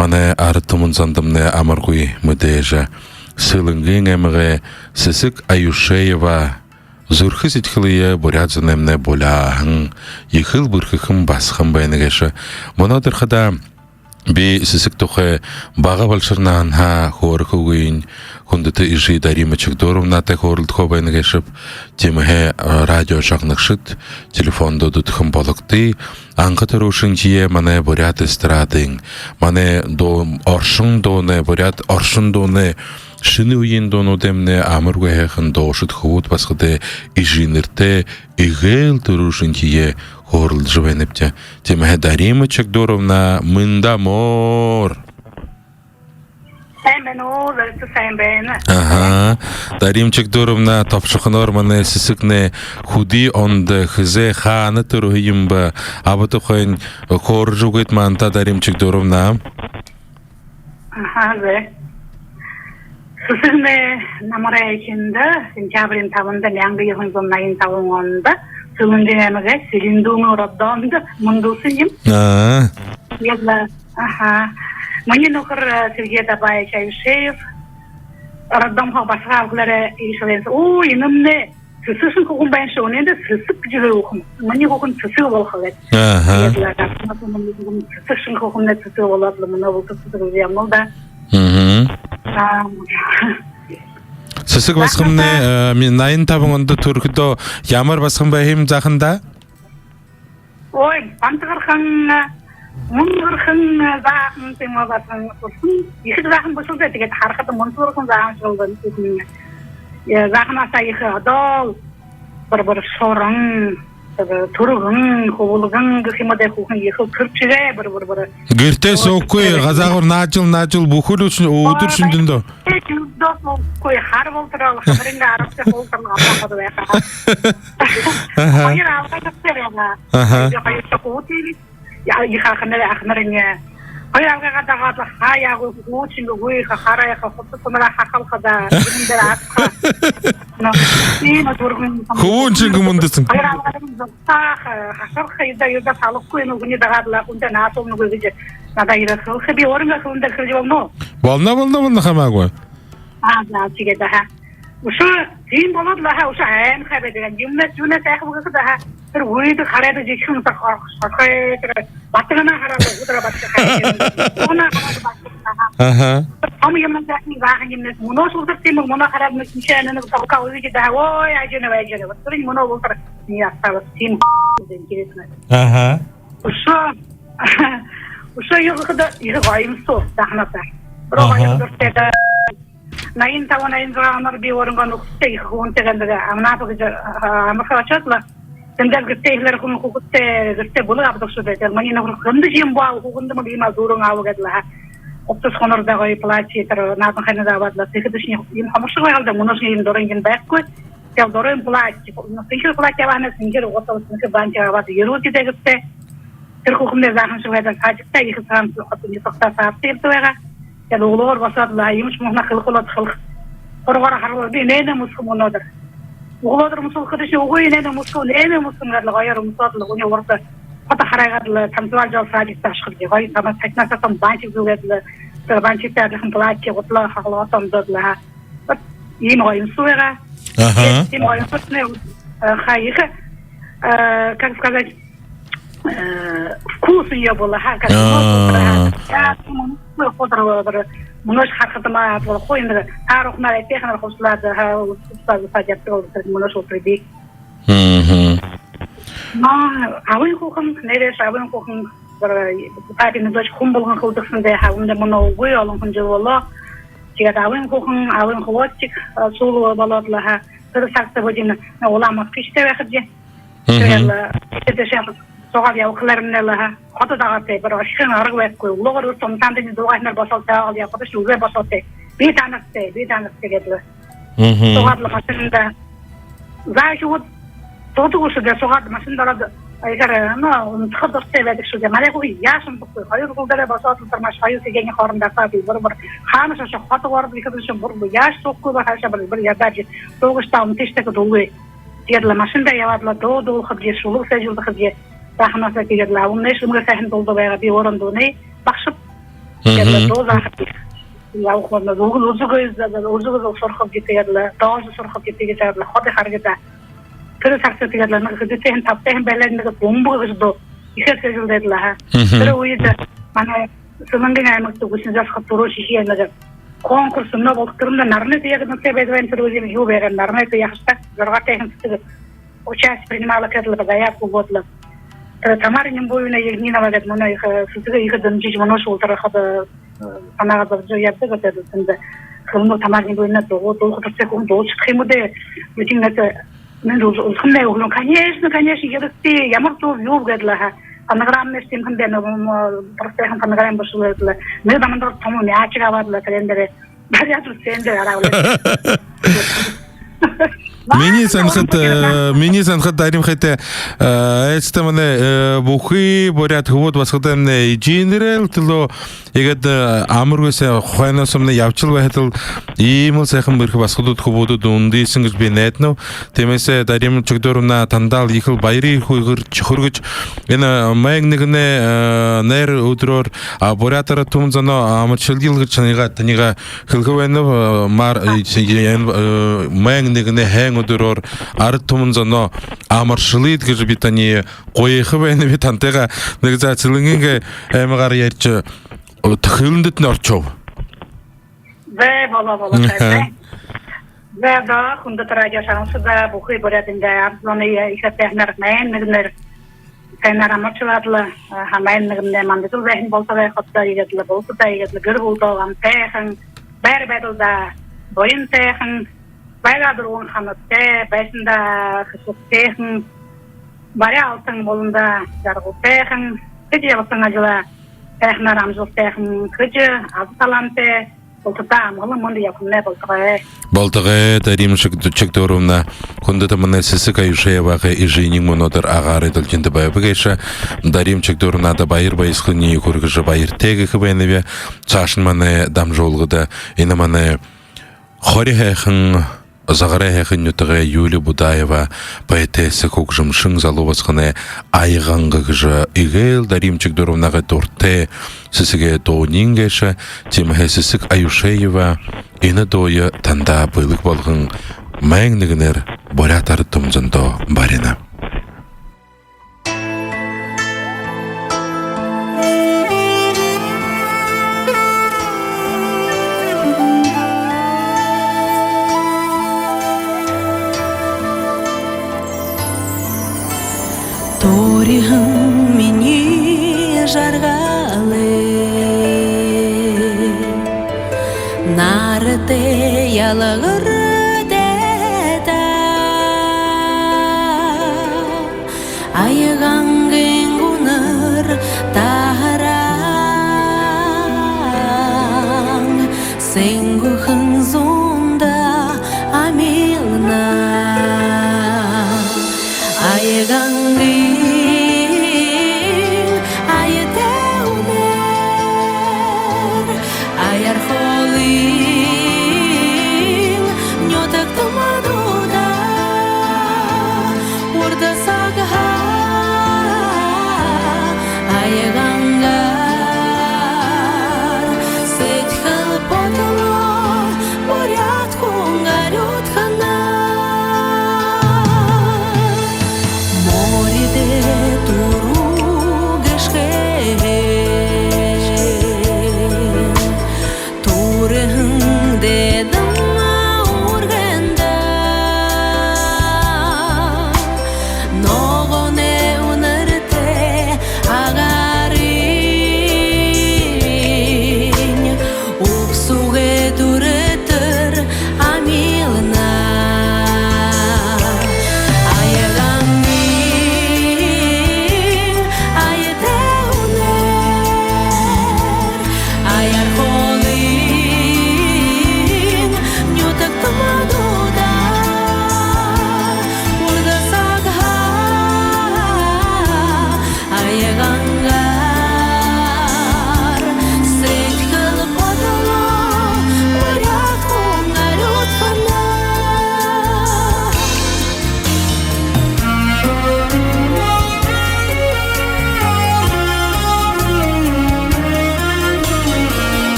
манай арад түмэн зондомнай амаргүй мэдээжэ Сэлэнгын аймагай Сэсэг Аюшеева «Зүрхэ сэдьхэлые буряад зоноймнай буляаһан ехэл бэрхэхэн басаган байна» гээшэ. Мүнөөдэр хадаа би Сэсэг тухай бага балшар наһанһаа хөөрэхэгүйнь, хүндэтэ эжы Дарима Чагдуровнатай хөөрэлдэхөө байна гээшэб. Тиимэһээ, э, радио шагнагшад, телефондо дүтэхэн бологты. Анха түрүүшынхиеэ манай буряад эстрадын, манай дуу, оршон дуунай, буряад оршон дуунай, шэнэ үеын дуунуудаймнай амаргүй һайхан дуушад хүбүүд басагадай эжынэртэ эгээл түрүүшынхиеэ хөөрэлдэжэ байнабди. Тиимэһээ Дарима Чагдуровна, мэндэ амар. Сайн байна уу, Лариса, сайн байна. Аха. Дарима Чагдуровна, тобшохоноор манай Сэсэгнай хэды ондо, хэзээ, хаана түрэһэн юм бэ? Аба тухайнь хөөрэжэ үгыт манда, Дарима Чагдуровна. Аха, зэ. Сэсэгнай намарай эхиндэ, сентябриин табанда, мянга юһэн зуун наян табан ондо, Сэлэнгын аймагай Сэлэндүүмын роддомдо мүндэлсэн юм. Аа. Яа, аха. Минии нүхэр, э, Сергей Дабаевич Аюшеев. Роддомһоо басагаа абахадаа иигэжэ хэлээ: «Оо, энэмнай сэсэг шэнги хүхэн байна шүү, энээндэ Сэсэг гэжэ үгы юм. Минии хүхэн Сэсэг болохо», — гээд. Аха. Яа, Сэсэг шэнги хүхэмнай Сэсэг болоод лэ, мүнөө болотор Сэсэг гэжэ ябанал даа. Мгм. Аа. Сэсэг басаганмнай, э, ми-, наян табан ондо түрэхэдөө ямар басаган байһан юм, заахандаа? Ой, бантархан, мүнхэрхэн, заахан тиимэ басаган. Ехэ заахан бэшэл даа, тиигээд харахада мүнхэрхэн, заахан шэл байна. Э, зааханһаа ехэ одоол, бүри-бүри шорон, тэрэ түргэн, хүбэлгэн гэхэ юм даа, хүүхэн ехэ тэршэгээ, бүри-бүри, бүри. Гэртээ суугүйгү, газаагуур наажал, наажал, бүхэли үдэр шэнгэндөө. Тиигээд юундэ суугүйгү, хара болотор, ханарынгаа аргатай болотор, абаахада байха. Аха. Хоёр алгай гэһээр яана. Аха. Хоёр шахуу тиигээд. Яа, ехэ аханар, аханарынь. Хоёр алгайгаа дагаад, хаяа гү, хүүшэн гү, ехэ хара, ехэ хото тунара хахалхада, гэрэн дээрэ асаха. Но, иимэ түргэн. Хүбүүн шэнги мүндэсэн. Хоёр алгайгаа зогсоохо, хашарха, юундэ, юундэ салахагүй, нүгөө дагаад лэ, хүндэ наашалнагүйб гэжэ надаа ерээд хэлэхэ, би өөрынгөө хэлэндэ хэлэжэ болоно. Болоно, болоно, болоно, хамаагүй. Аа, за, тиигээд, аха. Үшөө тиимэ болоод лэ, аха, үшөө аймхай байдаг. Юумэнһээ, юумэнһээ һайхаб гэхэдэ, аха, тэрэ үйдэ хараад, жэшэхэн саг орхой, тэрэ батаганаа хараад, үдэрөө батагаа хараад. Уунаа хараад, батагаа, аха. Аха. Том юумэнһээ һайхан, заахан юумэнһээ. Мүнөөшье үдэр тиимэ, мүнөө хараад, мэхэншээ нэгэ толгой үйдэ даа. Ой, ажана, ажана. Вот тэрэнь мүнөө болотор ястаа, вот тиимэ. Интересно. Аха. Үшөө, үшөө юу гэхэдэ, ехэ гоёмсуу, зааханһаа. Аха. Бүри гоёмсуу даа. Наян табан, наян зургаан ондо би өөрынгөө нүхэдтэй, ехэ хүбүүнтэйгээ нэгэ Анапа гэжэ, а, амарха ошоод лэ. Тэндэ гэртээ эхилээд хүн хүүгэдтэй гэртээ бэлэг абадаг шүү дээ. Тэрэ манай нүхэр хэндэ юм баа, хүүгэндэ мал иимэ дүүрэн абаа гээд лэ ха. Угтас хонордоо гоё платье тэрэ нааданхайнь абаад лэ. Тиихэдэшни иимэ хоморшог байгаал даа, мүнөөшни иимэ дурын юм байхагүй. Тэрэ дурын платье, сэнхир платье абаана, сэнхир угтас, сэнхир бантик абаад ерээд лэ гэртээ. Тэрэ хүүхэмнай заахан шэнги байдаг, садикта ехэ сагаан хото нютагтаа саартаа ерээд байгаа. Тэрэ үглөөгүүр босоод лэ, юумэшье мүнөө хэлэхэ болоод хэлэхэ. Һургаараа харуулаад: «Би энээнээ мүсэхэм мүнөөдэр». Үглөөдэр мүсөөл гэхэдэшни: «Үгы, энээнээ мүсэхэм, энээнээ мүсэхэм», — гээд лэ гоёор мүсөөд лэ, үни урда хото харайгаад лэ, танцевальжал садикта ошохо гэжэ. Гоё тамаа садикнаас тон бантик зүүгээд лэ, тэрэ бантиктай адляхан платье, гутала халаатаа үмдөөд лэ ха. Вот иимэ гоё мүсөө байгаа. Аха. Иимэ гоё мүсөөшни, э, ха, ехэ, э, как сказать, э, вкус её было, ха, как... Аа. Я, ну, мы ходор, ходор, мүнөөшни харахадамни, вот, хуу энэ таарахнаар, этэхэнээр хубсалаад, ха, хубсалаад, хубсалаад ябадаг бол, мүнөөшни үтэр би. Мгм. Но абын хүүхэн, нээрээшье абын хүүхэн, бара, папина дочь, хүн болгон хэлэдэг һэн даа, ха, үндэ мүнөө үгы, олон хүн жэл болоо. Тиигээд абын хүүхэн, абын хлопчик, э, сүүл болоод лэ ха. Тэрэ сагта бодино, улаан москвичтай байхабди. Мгм. Тиигээд лэ, тиигээд лэ шэм суугаад ябахалаармнай лэ ха. Хото дагаатай, бара, ошохын арга байхагүй. Үглөөгүүр үстэ унтаандань дуугайнаар босоод, таагаал ябахадашни, үгы, босоот, би танартай, би танартай гээд лэ. Мгм. Суугаад лэ машинада. Зай, шууд дуудаг үшөө даа, суугаад машинада ороод, аягаар, ну, унтаха дуртай байдаг шүү дээ. Манай хүүгэд яашье унтахагүй. Хоёр үглөөгүүрээ босоод лэ, тэрэ маш хоёр сэгэниинь хоорондоо асаад, бара, бара, хаанашье ошохо, хотогоор гэхэдэшни, бара, бара, яашье суухагүй, бара, хаашаа, бара, бара, ядаа гэжэ, дуугыш даа, унтыш даа гэхэдэ, үгы. Тиигээд лэ машинада ябаад лэ дуу дуулахабди, шүлэг сээжэлдэхэбди. Заахан наһаа тиигээд лэ абамнай шүлэг һайхан дуулдаг байгаа, би өөрөө дуунай багшаб. Тиигээд лэ... Мгм. Дуу заахабди. Ябахадамни үгы, үзэгы, үзэгы сурахабди, тиигээд лэ доожо сурахабди, тиигээд лэ ходо харгыдаа. Тэрэ сагта тиигээд лэ нэгэ хэдытэйхэн, табатайхан байлаа, нэгэ «Бумба» гэжэ дуу. Ехэ сээжэлдээд лэ ха. Мгм. Тэрэ үедэ манай Сэлэнгын аймагта Гусиноозёрск хото түрүүшын нэгэ конкурс мүнөө болохо, тэрэмнай «Наранай туяа» гэдэг нэртэй байдаг байна, тэрэ үедэ юу байгаа, «Наранай туяа» хаш даа, зургаатайхан сэсэг участие принимала гээд лэ, заявка үгөөд лэ. Тэрэ Тамара Нимбуевна Ягнинова гээд, мүнөө ехэ, сэсэгээ ехэ дэмжэжэ, мүнөөшье үтэр ходо, э, һанаагаа зобожо ябадаг гээд лэ. Тэндэ хэлэнэ: «Тамара Нимбуевна, дуу дуулаха дуртай хүн, дуулаха юм гү даа?» Үтин нэгэ минии үл-, үлхэмнай үглөөн: «Конечно, конечно, ерэгты, ямар дуу, юу?» — гээд лэ ха. Фонограммнай тиимэхэн даа, ну, м, простойхон фонограмма бэшэ лэ гээд лэ. Нэгэ даманда томо мячик абаад лэ, тэрээн дээрээ баряад лэ, тэрээн дээрээ арааруулаад. Минии һанахада, э, минии һанахада, Дарима ахайтай, э, айста манай, э, бүхы буряад хүбүүд басагадаймнай эжынэрэл түлөө иигээд, э, амаргүй һайн хойноо соомнай ябашал байхадал, иимэл һайхан бэрхэ басагадууд, хүбүүдүүд үндыһэн гэжэ би найданаб. Тиимэһээ Дарима Чагдуровна, тандаал ехэл баяр хүргэжэ, хүргэжэ, энэ майн нэгэнэй, э, найр үдэрөөр, а, буряад арад түмэн зоноо амаршалая гэжэ таниие, таниие хэлэхэ байнаб, э, мар-, э, э, майн нэгэнэй һайн үдэрөөр арад түмэн зоноо амаршалая гэжэ би таниие гуйха байнаб. Би тантайгаа нэгэ заа Сэлэнгын аймагаар ярижа, э, хэлэндэтнай оршооб. Зэ, болоо, болоо, зэ, зэ. Зэ, даа, хүндэтэ радио шагнагшад, бүхы буряад эндэ арад зоной ехэ сайханаар, майн нэгэнээр сайнаар амаршалаад лэ, а, майн нэгэнэй мандажал байһан болтогой, ходо иигээд лэ болтогой, иигээд лэ гэр бүлэдөө амтайхан, байра байдалдаа буянтайхан, байгаад үргэн һанаатай, байһандаа хэшэгтэйхэн, баряа алтан болондоо жаргалтайхан, хэжэ ябаһан ажалаа сайханаар амжалтатайхан хэжэ, аза талаантай, бултадаа амгалан мэндэ ябахамнай болтогой. Болтогой, Дарима Чаг-, Чагдуровна, хүндэтэ манай Сэсэг Аюшеевагай эжынь мүнөөдэр агаарай долгиндо байба гээшэ. Дарима Чагдуровнада баяр баясхаланиие хүргэжэ, баяртай гэхэ байнаб. Саашань манай дамжуулгада энэ манай хори һайхан, загарай һайхан нютагай Юлия Будаева поэтесса, хүгжэмшэн, залуу басаганай аяган гэжэ эгээл Дарима Чагдуровнагай дуратай сэсэгэй дуунинь гээшэ. Тиимэһээ Сэсэг Аюшеева энэ дууе тандаа бэлэг болгон, майн нэгэнээр буряад арад түмэн зондоо барина. Дүүрэн минии жаргалай, наратай ялгартай даа.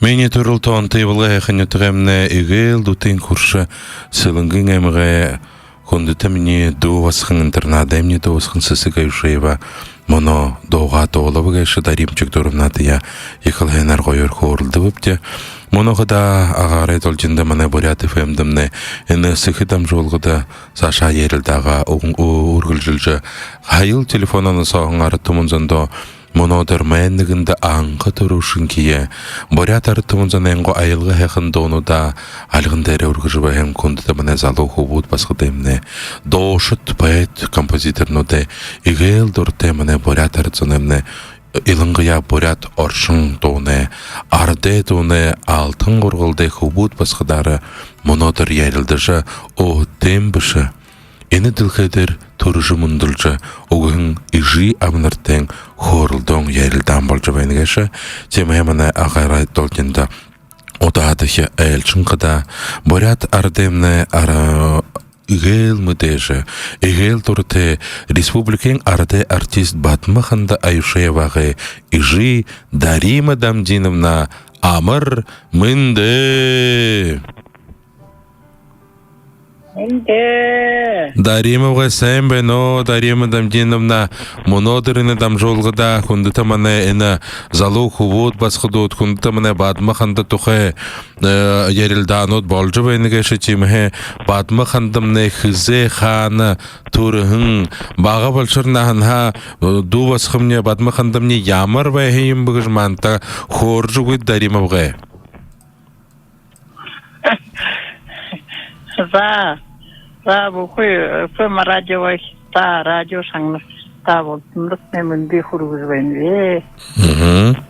Минии түрэл тоонто Ивалгын һайхан нютагаймнай эгээл дүтын хүршэ Сэлэнгын аймагай хүндэтэ минии дүү басаган, интернадаймнай дүү басаган Сэсэг Аюшеева мүнөө дуугаа дуулаба гээшэ. Дарима Чагдуровнатаяа ехэл һайнаар гоёор хөөрэлдэбэбди. Мүнөө хадаа агаарай долгиндо манай Буряад ФМ-дэмнай энэ сэхэ дамжуулгада саашаа ярилдаагаа ү-, ү-, үргэлжэлжэ, һаял телефоноо сооһон арад түмэн зондо мүнөөдэр майн нэгэндэ анха түрүүшынхиеэ буряад арад түмэн зонойнгоо аялга һайхан дуунуудаа альган дээрээ үргэжэ байһан хүндэтэ манай залуу хүбүүд басагадаймнай, дуушад, поэт, композиторнуудай эгээл дуратай манай буряад арад зоноймнай, илангаяа буряад оршон дуунай, арадай дуунай алтан гургалдай хүбүүд басагадаараа мүнөөдэр ярилдажа, өөһэдөө бэшэ, энэ дэлхэй дээрэ түрэжэ мүндэлжэ үгэһэн эжы абанартайнь хөөрэлдөөн, ярилдаан боложо байна гээшэ. Тиимэһээ манай агаарай долгиндо удаадахи айлшан хадаа буряад арадаймнай ара-, эгээл мэдээжэ, эгээл дуратай республикын арадай артист Бадма-Ханда Аюшеевагай эжы Дарима Дамдиновна, амар мэндэ! Мэндэ. Дарима абгай, сайн байна уу? Дарима Дамдиновна, мүнөөдэр энэ дамжуулгада хүндэтэ манай энэ залуу хүбүүд басагадууд, хүндэтэ манай Бадма-Ханда тухай, э, ярилдаанууд боложо байна гээшэ. Тиимэһээ Бадма-Хандамнай хэзээ, хаана түрэһэн, бага балшар наһанһаа, э, дүү басагамни Бадма-Хандамни ямар байһан юм бэ гэжэ манда хөөрэжэ үгыт, Дарима абгай. За, за, бүхы ФМ радиогой, за, радио шагнагшадта бултандатнай мэндые хүргэжэ байнаб. Мгм.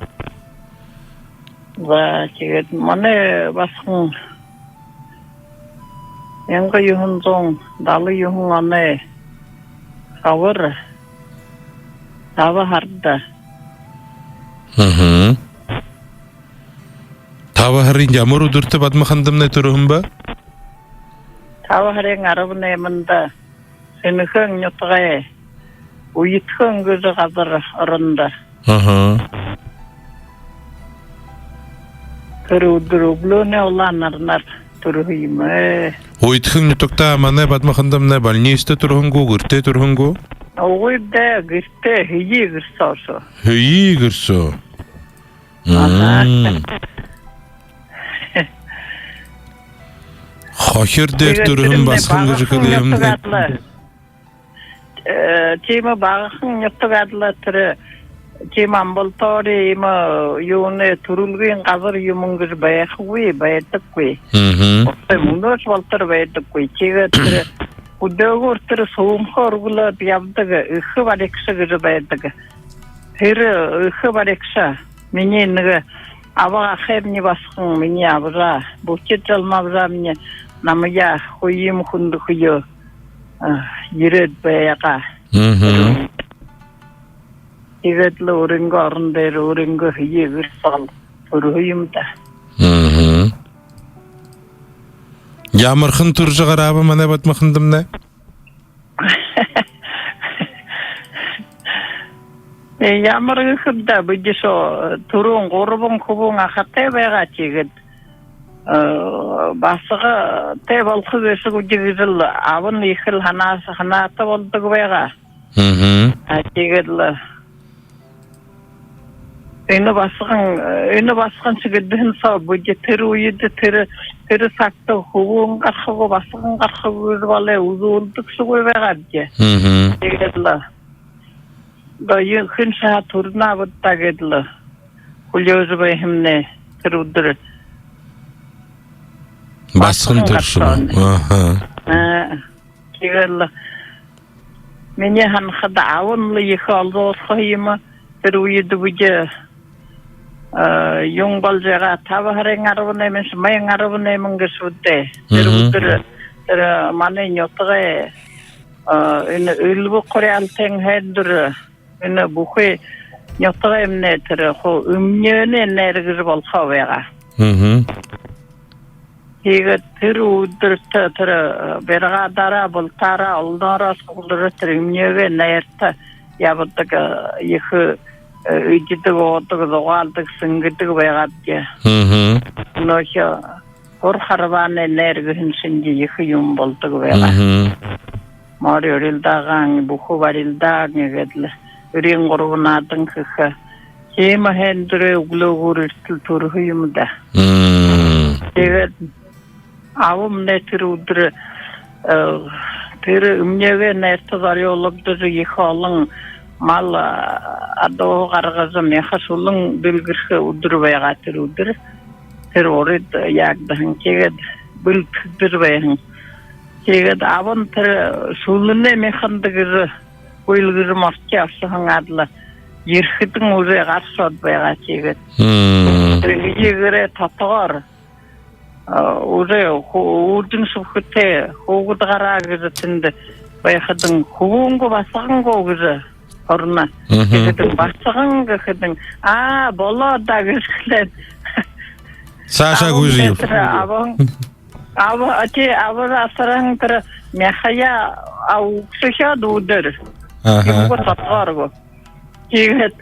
За, тиигээд манай басаган мянга юһэн зуун далан юһэн оной хабар таба һарада. Мгм. Таба һарын ямар үдэртэ Бадма-Хандамнай түрэһэн бэ? Таба һарын арбан найманда Сэнэхэн нютагай Уйдхан гэжэ газар орондо. Аха. Тэрэ үдэр үглөөнэй улаан наранаар түрэһэн юм. Уйдхан нютагта манай Бадма-Хандамнай больницада түрэһэн гү, гэртээ түрэһэн гү? Үгы даа, гэртээ, һэеы гэр соо. Һэеы гэр соо. Аха. Мм. Хохир дээрэ түрэһэн басаган гэжэ хэлээ юм даа. Э, тиимэ багахан нютаг аад лэ, тэрэ тиимэ амбулатори, иимэ юунэй, түрэлгын газар юумэн гэжэ байхагүй, байдаггүй. Мгм. Мүнөөшье болотор байдаггүй. Тиигээд тэрэ хүдөөгүүр тэрэ сүүмхэ үргэлөөд ябадаг эхэ баригша гэжэ байдаг. Тэрэ эхэ баригша минии нэгэ абага ахаймни басаган, минии абажа, Бүхид Жалма абажа минии намайе хүйеэмни хүндэхөө, а, ерээд байгаа. Мгм. Тиигээд лэ өөрынгөө орон дээрэ өөрынгөө һэеы гэр соо түрэһэн юм даа. Мгм. Ямархан түрэжэ гарааб манай Бадма-Хандамнай? Э, ямар гэхэб даа, бидэ шоо түрүүн гурбан хүбүүн ахатай байгаа, тиигээд, э, басагатай болохо гээшэ гү гэжэл абань ехэл һанаа-, һанаатай болодог байгаа. Мгм. А, тиигээд лэ энэ басаган, энэ басаган ши гэдэһэн соо бидэ тэрэ үедэ, тэрэ, тэрэ сагта хүбүүн гарахагүй, басаган гарахагүй гэжэ болой үзүүлдэгшэгүй байгаабди. Мгм. Тиигээд лэ одоо хэн шаа түрэнэ аабад даа гээд лэ хүлеэжэ байһамнай, тэрэ үдэр басаган түрэшөө. Басаган гараһан. Аха. Э, тиигээд лэ минии һанахада, абань лэ ехэ олзуурхаһан юм. Тэрэ үедэ бидэ, э, юун боложо байгаа, таба һарын арбан найман шэ, майн арбан найман гээшэ бэзэ. Тэрэ, мгм, үдэр, тэрэ манай нютагай, э, энэ эльбэ хуряалтын һайндэр, энэ бүхы нютагаймнай тэрэ хуу эмнеэнэй найр гэжэ болохоо байгаа. Мгм. Тиигээд тэрэ үдэртэ тэрэ, э, бригадаараа, бултаараа, олоноороо сугларжа, тэрэ эмнеэгэй найрта ябадаг, э, ехэ, э, эдидэг, уудаг, зугаалдаг, сэнгэдэг байгаабди. Мгм. Нүгөө һур харбаанай найр гэһэн шэнги ехэ юм болдог байгаа. Мгм. Мори урилдаагаан, бүхэ барилдаан иигээд лэ, эрын гурбан наадан хэхэ. Тиимэ һайндэрэй үглөөгүүр эртэл түрэһэн юм даа. Мм. Тиигээд абамнай тэрэ үдэр, э, тэрэ эмнеэгээ найрта зорюулагдажа, ехэ олон мал, а, адуу гаргажа, мяха шүлэн дэлгэрхэ үдэр байгаа тэрэ үдэр. Тэрэ урид яагдаһан. Тиигээд бэлдэгдэжэ байһан. Тиигээд абань тэрэ шүлэнэй мяханда гэжэ бэлдэгдэжэ, мортой ошоһон аад лэ, ерэхэдэнь уже гаршоод байгаа. Тиигээд Мм. тэрэ эжы гэрэй дотоогоор, а, уже ху-, үрдэн шэбхэтэй хүүгэд гараа гэжэ тэндэ байхадань, хүбүүн гү, басаган гү гэжэ һурана. Мгм. Тиихэдэнь басаган гэхэдэнь, аа, болоо даа гэжэ хэлээд. Саашаа гүйжэ ябаа. Тэрэ абан, аба, а, тии, абажа асараһан тэрэ мяхаяа, а, үгшэхэ үдэр. Аха. Юугээ сатааргүй. Тиигээд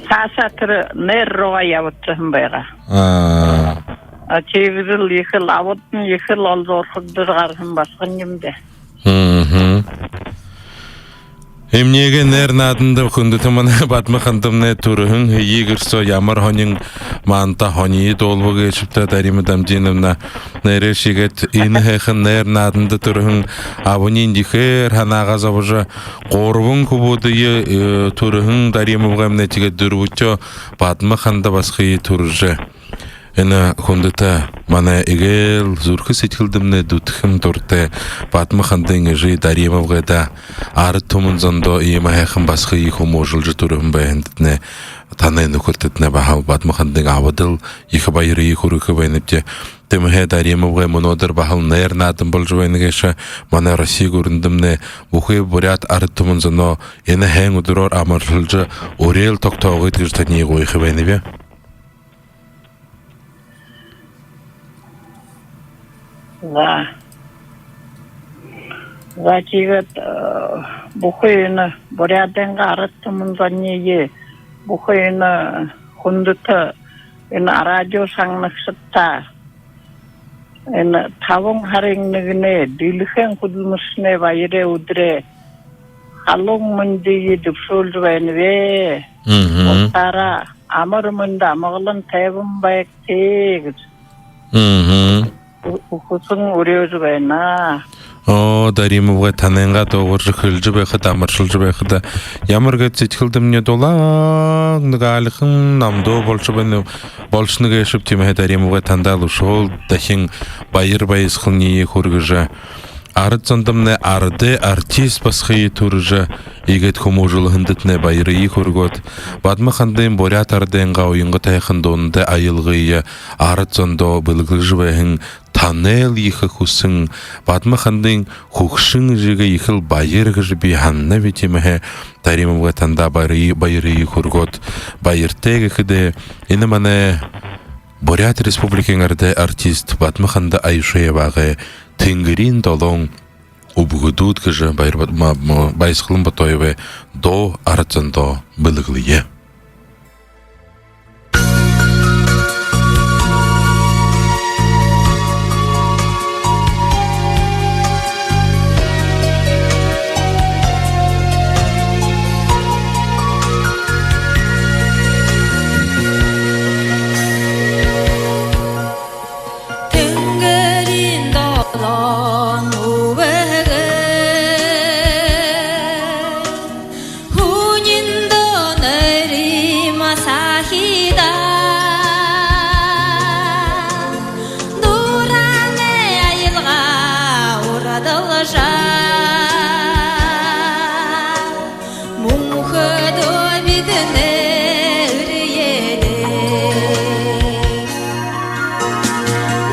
саашаа тэрэ найр руугаа ябажа һэн байгаа. Аа. А, тиигэжэл ехэл, абадань ехэл олзуурхагдажа гараһан басаган юм даа. Мгм. Эмнеэгээ найр нааданда, хүндэтэ манай Бадма хандамнай, түрэһэн һэеы гэр соо ямар һонин маанадта һоние дуулба гээшэбта, Дарима Дамдиновна? Нээрээшье иигээд энэ һайхан найр нааданда түрэһэн абань ехээр һанаагаа зобожо, гурбан хүбүүдые, э, түрэһэн Даримабгаймнай, тиигээд дүрбэтэеэ Бадма ханда басагые түрэжэ, энэ хүндэтэ манай эгээл зүрхэ сэдьхэлдэмнай дүтэхэн дуратай Бадма хандын эжы Даримабгайда арад түмэн зондоо иимэ һайхан басагые хүмүүжүүлжэ түрэһэн байһандатнай, танай нүхэртэдтнай баһал Бадма хандын абадал ехэ баярые хүргэхэ байнабди. Тиимэһээ Даримабгай, мүнөөдэр баһал найр наадан боложо байна гээшэ. Манай Росси гүрэндэмнай бүхы буряад арад түмэн зоноо энэ һайн үдэрөөр амаршалжа, үреэл тогтоогыт гэжэ таниие гуйха байнаб. За. За, тиигээд, э, бүхы энэ Буряадайнгаа арад түмэн зониие, бүхы энэ хүндэтэ энэ радио шагнагшадтаа энэ табан һарын нэгэнэй, дэлхэйн хүдэлмэришэнэй баярай үдэрэй халуун мэндые дэбшүүлжэ байнаб. Мгм. Бултаараа амар мэндэ, амгалан тайбан байгты гэжэ. Мгм. Ү-, үхэһэн үреэжэ байна. Оо, Даримабгай, танайнгаа дуугаржа, хэлэжэ байхада, амаршалжа байхада, ямар гээд сэдьхэлдэмни дулаан, нэгэ аалихан намдуу болошоо байна, болошоно гээшэб. Тиимэһээ Даримабгай, тандаа үшөөл дахин баяр баясхаланиие хүргэжэ, арад зондомнай арадай артист басагые түрэжэ, иигээд хүмүүжүүлһэндэтнай баярые хүргөөд, Бадма хандын буряад арадайнгаа уянгата һайхан дуунай аялгые арад зондоо бэлэглэжэ байһан танай ехэ хүсэн Бадма хандын хүгшэн эжыгээ ехэл баяр гэжэ би һананаб. Тиимэһээ Даримабгай, тандаа баярые, баярые хүргөөд, баяртай гэхэдээ, энэ манай Буряад Республикын арадай артист Бадма ханда Аюшеевагай «Тэнгэриин долоон үбгэдүүд» гэжэ Баяр Бат-, ма-, ма-, Баясхалан Батоевай дуу арад зондоо бэлэглэе. Тэнгэриин долоон үбгэ һүниндөө нэрымнай сахида, дуран аялга урдалжа, мүнхэдөө бидэнэй үреэдэ.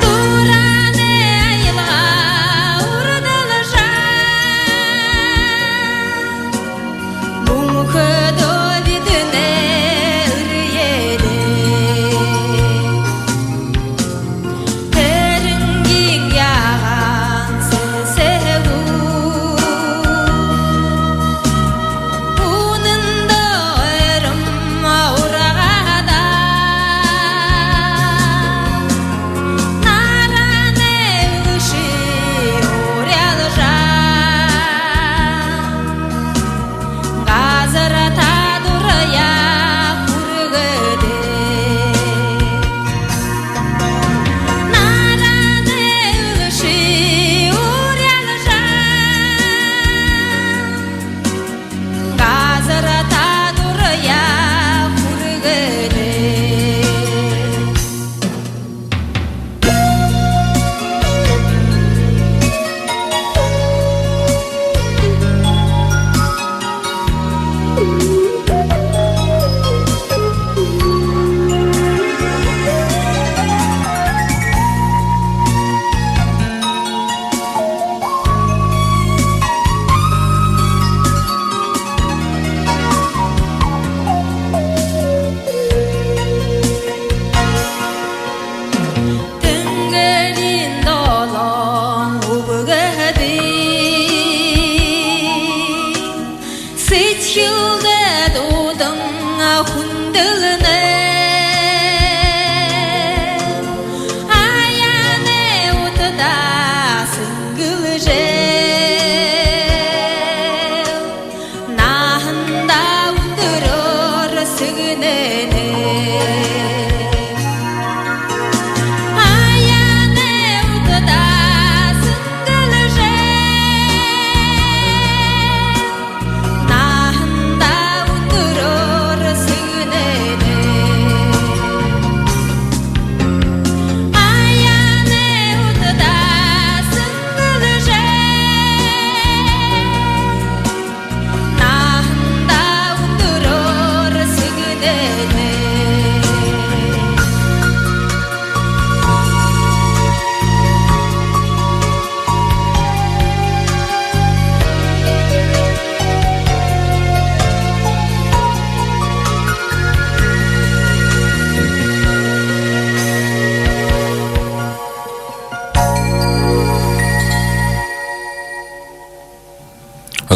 Дуран аялга урдалжа, мүнхэдөө бидэнэй үреэдэ. Тэрэнгиин яһан сэсэгүүд үнэндөө ойрон Хүндэлнэ аяны утада сэнгэлжэ, наһандаа үндэрөөр сэгнэнэ. Аяны утада сэнгэлжэ, наһандаа үндэрөөр сэгнэнэ. Аяны утада сэнгэлжэ, наһандаа үндэрөөр сэгнэнэ.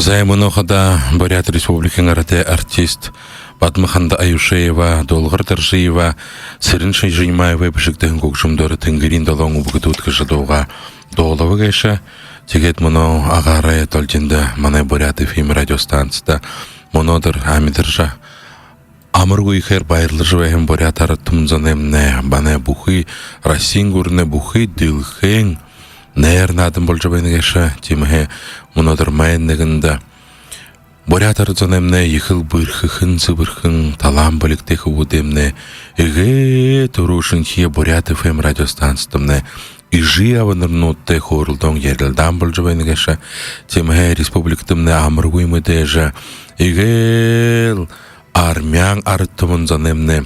Зай, мүнөө хадаа Буряад Республикын арадай артист Бадмаханда Аюшеева, Долгор Доржиева, Сэрэн Шэнжэнимаевай бэшэгдэһэн хөгжөмдөөр «Тэнгэриин долоон үбгэдүүд» гэжэ дуугаа дуулаба гээшэ. Тиигээд мүнөө агаарай долгиндо манай Буряад ФМ радиостанцида мүнөөдэр амидаржа, амаргүй ехээр баярлажа байһан буряад арад түмэн зоноймнай, манай бүхы Россиин гүрэнэй, бүхы дэлхэйн найр наадан болжо байна гээшэ. Тиимэһээ мүнөөдэр май нэгэндэ буряад арад зоноймнай ехэл бэрхэхэн, сэбэрхэн, талаан бэлигтэй хүбүүдэмнай эгээ түрүүшынхиеэ Буряад ФМ радиостанцитамнай эжы абанарнуудтай хөөрэлдөөн, ярилдаан болжо байна гээшэ. Тиимэһээ республикатамнай амаргүй мэдээжэ эгээл армян арад түмэн зоноймнай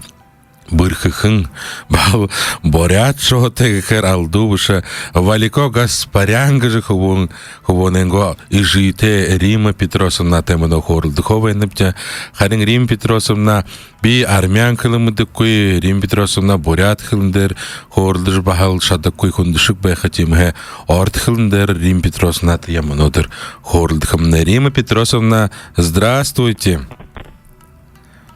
бэрхэхэн, баһал буряад шуутай гэхээр алдуу бэшэ, Валико Гаспарян гэжэ хүбүүн, хүбүүнэйнгөө эжытэй Римма Петросовнатай мүнөө хөөрэлдэхөө байнабди. Харин Римма Петросовна, би армян хэлэ мэдэхэгүй, Римма Петросовна буряад хэлэн дээрэ хөөрэлдэжэ баһал шадахагүй, хүндэшэг байха, тиимэһээ ород хэлэн дээрэ Римма Петросовнатаяа мүнөөдэр хөөрэлдэхэмнай. Римма Петросовна, здравствуйте.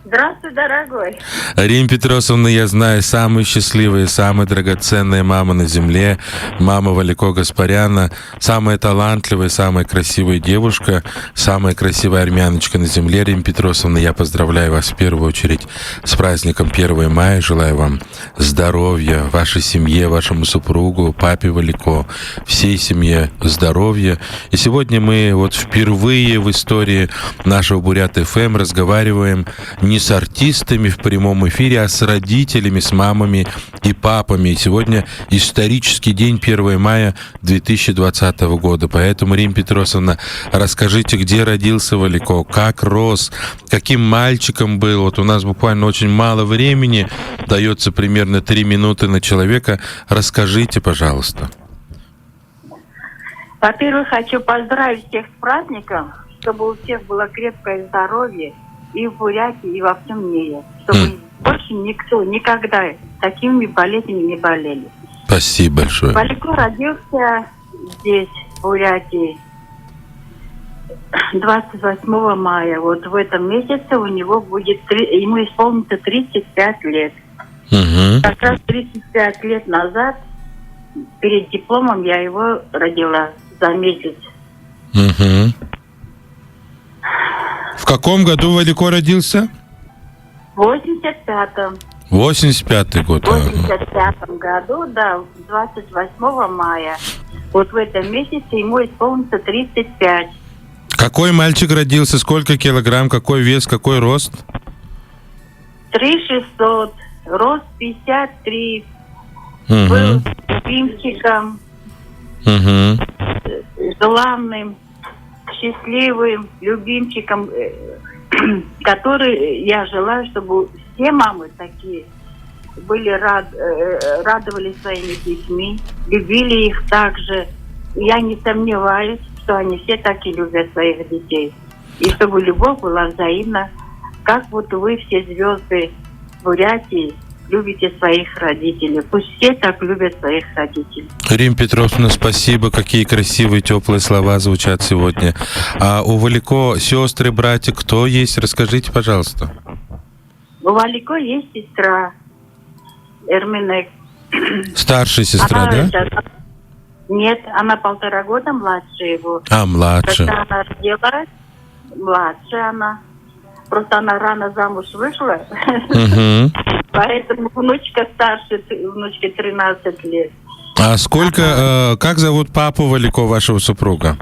Здравствуй, дорогой. Римма Петросовна, я знаю, самая счастливая, самая драгоценная мама на земле, мама Валико Гаспаряна, самая талантливая, самая красивая девушка, самая красивая армяночка на земле. Римма Петросовна, я поздравляю вас в первую очередь с праздником первого мая, желаю вам здоровья, вашей семье, вашему супругу, папе Валико, всей семье здоровья. И сегодня мы вот впервые в истории нашего Бурят ФМ разговариваем не с артистами в прямом эфире, а с родителями, с мамами и папами. И сегодня исторический день, первое мая две тысячи двадцатого года. Поэтому, Римма Петросовна, расскажите, где родился Валико, как рос, каким мальчиком был. Вот у нас буквально очень мало времени даётся, примерно три минуты на человека. Расскажите, пожалуйста. Во-первых, хочу поздравить всех с праздником, чтобы у всех было крепкое здоровье и в Бурятии, и во всём мире, чтобы М. больше никто никогда такими болезнями не болели. Спасибо большое. Валико родился здесь, в Бурятии, двадцать восьмого мая. Вот в этом месяце у него будет три-, ему исполнится тридцать пять лет. Мгм. Как раз тридцать пять лет назад, перед дипломом, я его родила за месяц. Мгм. В каком году Валико родился? В восемьдесят пятом. Восемьдесят пятый год, ага. В восемьдесят пятом году, да, двадцать восьмого мая. Вот в этом месяце ему исполнится тридцать пять. Какой мальчик родился, сколько килограмм, какой вес, какой рост? Три шестьсот, рост пятьдесят три, Мгм. был любимчиком, Мгм. желанным, счастливым любимчиком, э, который, я желаю, чтобы все мамы такие были рад-, э, радовались своими детьми, любили их так же. Я не сомневаюсь, что они все так и любят своих детей. И чтобы любовь была взаимна, как вот вы все звёзды Бурятии любите своих родителей. Пусть все так любят своих родителей. Римма Петровна, спасибо. Какие красивые, тёплые слова звучат сегодня. А у Валико сёстры, братья, кто есть? Расскажите, пожалуйста. У Валико есть сестра, Эрминек. Старшая сестра, да? Нет, она полтора года младше его. А, младше. Когда она родилась, младше она. Просто она рано замуж вышла. Мгм. Поэтому внучка старше, т-, внучке тринадцать лет. А сколько, э, как зовут папу Валико, вашего супруга?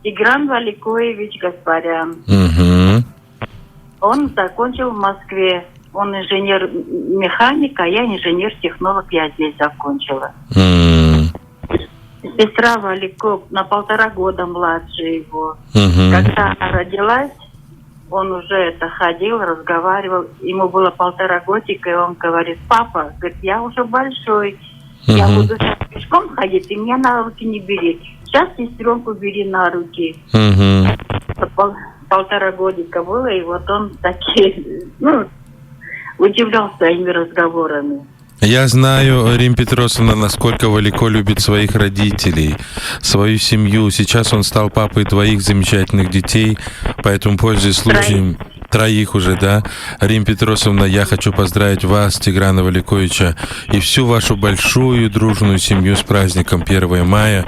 Тигран Валикоевич Гаспарян. Мгм. Он закончил в Москве. Он инженер-механик, а я инженер-технолог, я здесь закончила. М. Сестра Валико на полтора года младше его. Мгм. Когда она родилась, он уже это ходил, разговаривал. Ему было полтора годика, и он говорит: «Папа, говорит, я уже большой, я буду сейчас пешком ходить, ты меня на руки не бери. Сейчас сестрёнку бери на руки». Мгм. Пол-, полтора годика было, и вот он такие, ну, удивлён своими разговорами. Я знаю, Римма Петросовна, насколько Валико любит своих родителей, свою семью. Сейчас он стал папой двоих замечательных детей, поэтому, пользуясь случаем, троих уже, да? Римма Петросовна, я хочу поздравить вас, Тиграна Валиковича, и всю вашу большую дружную семью с праздником первого мая.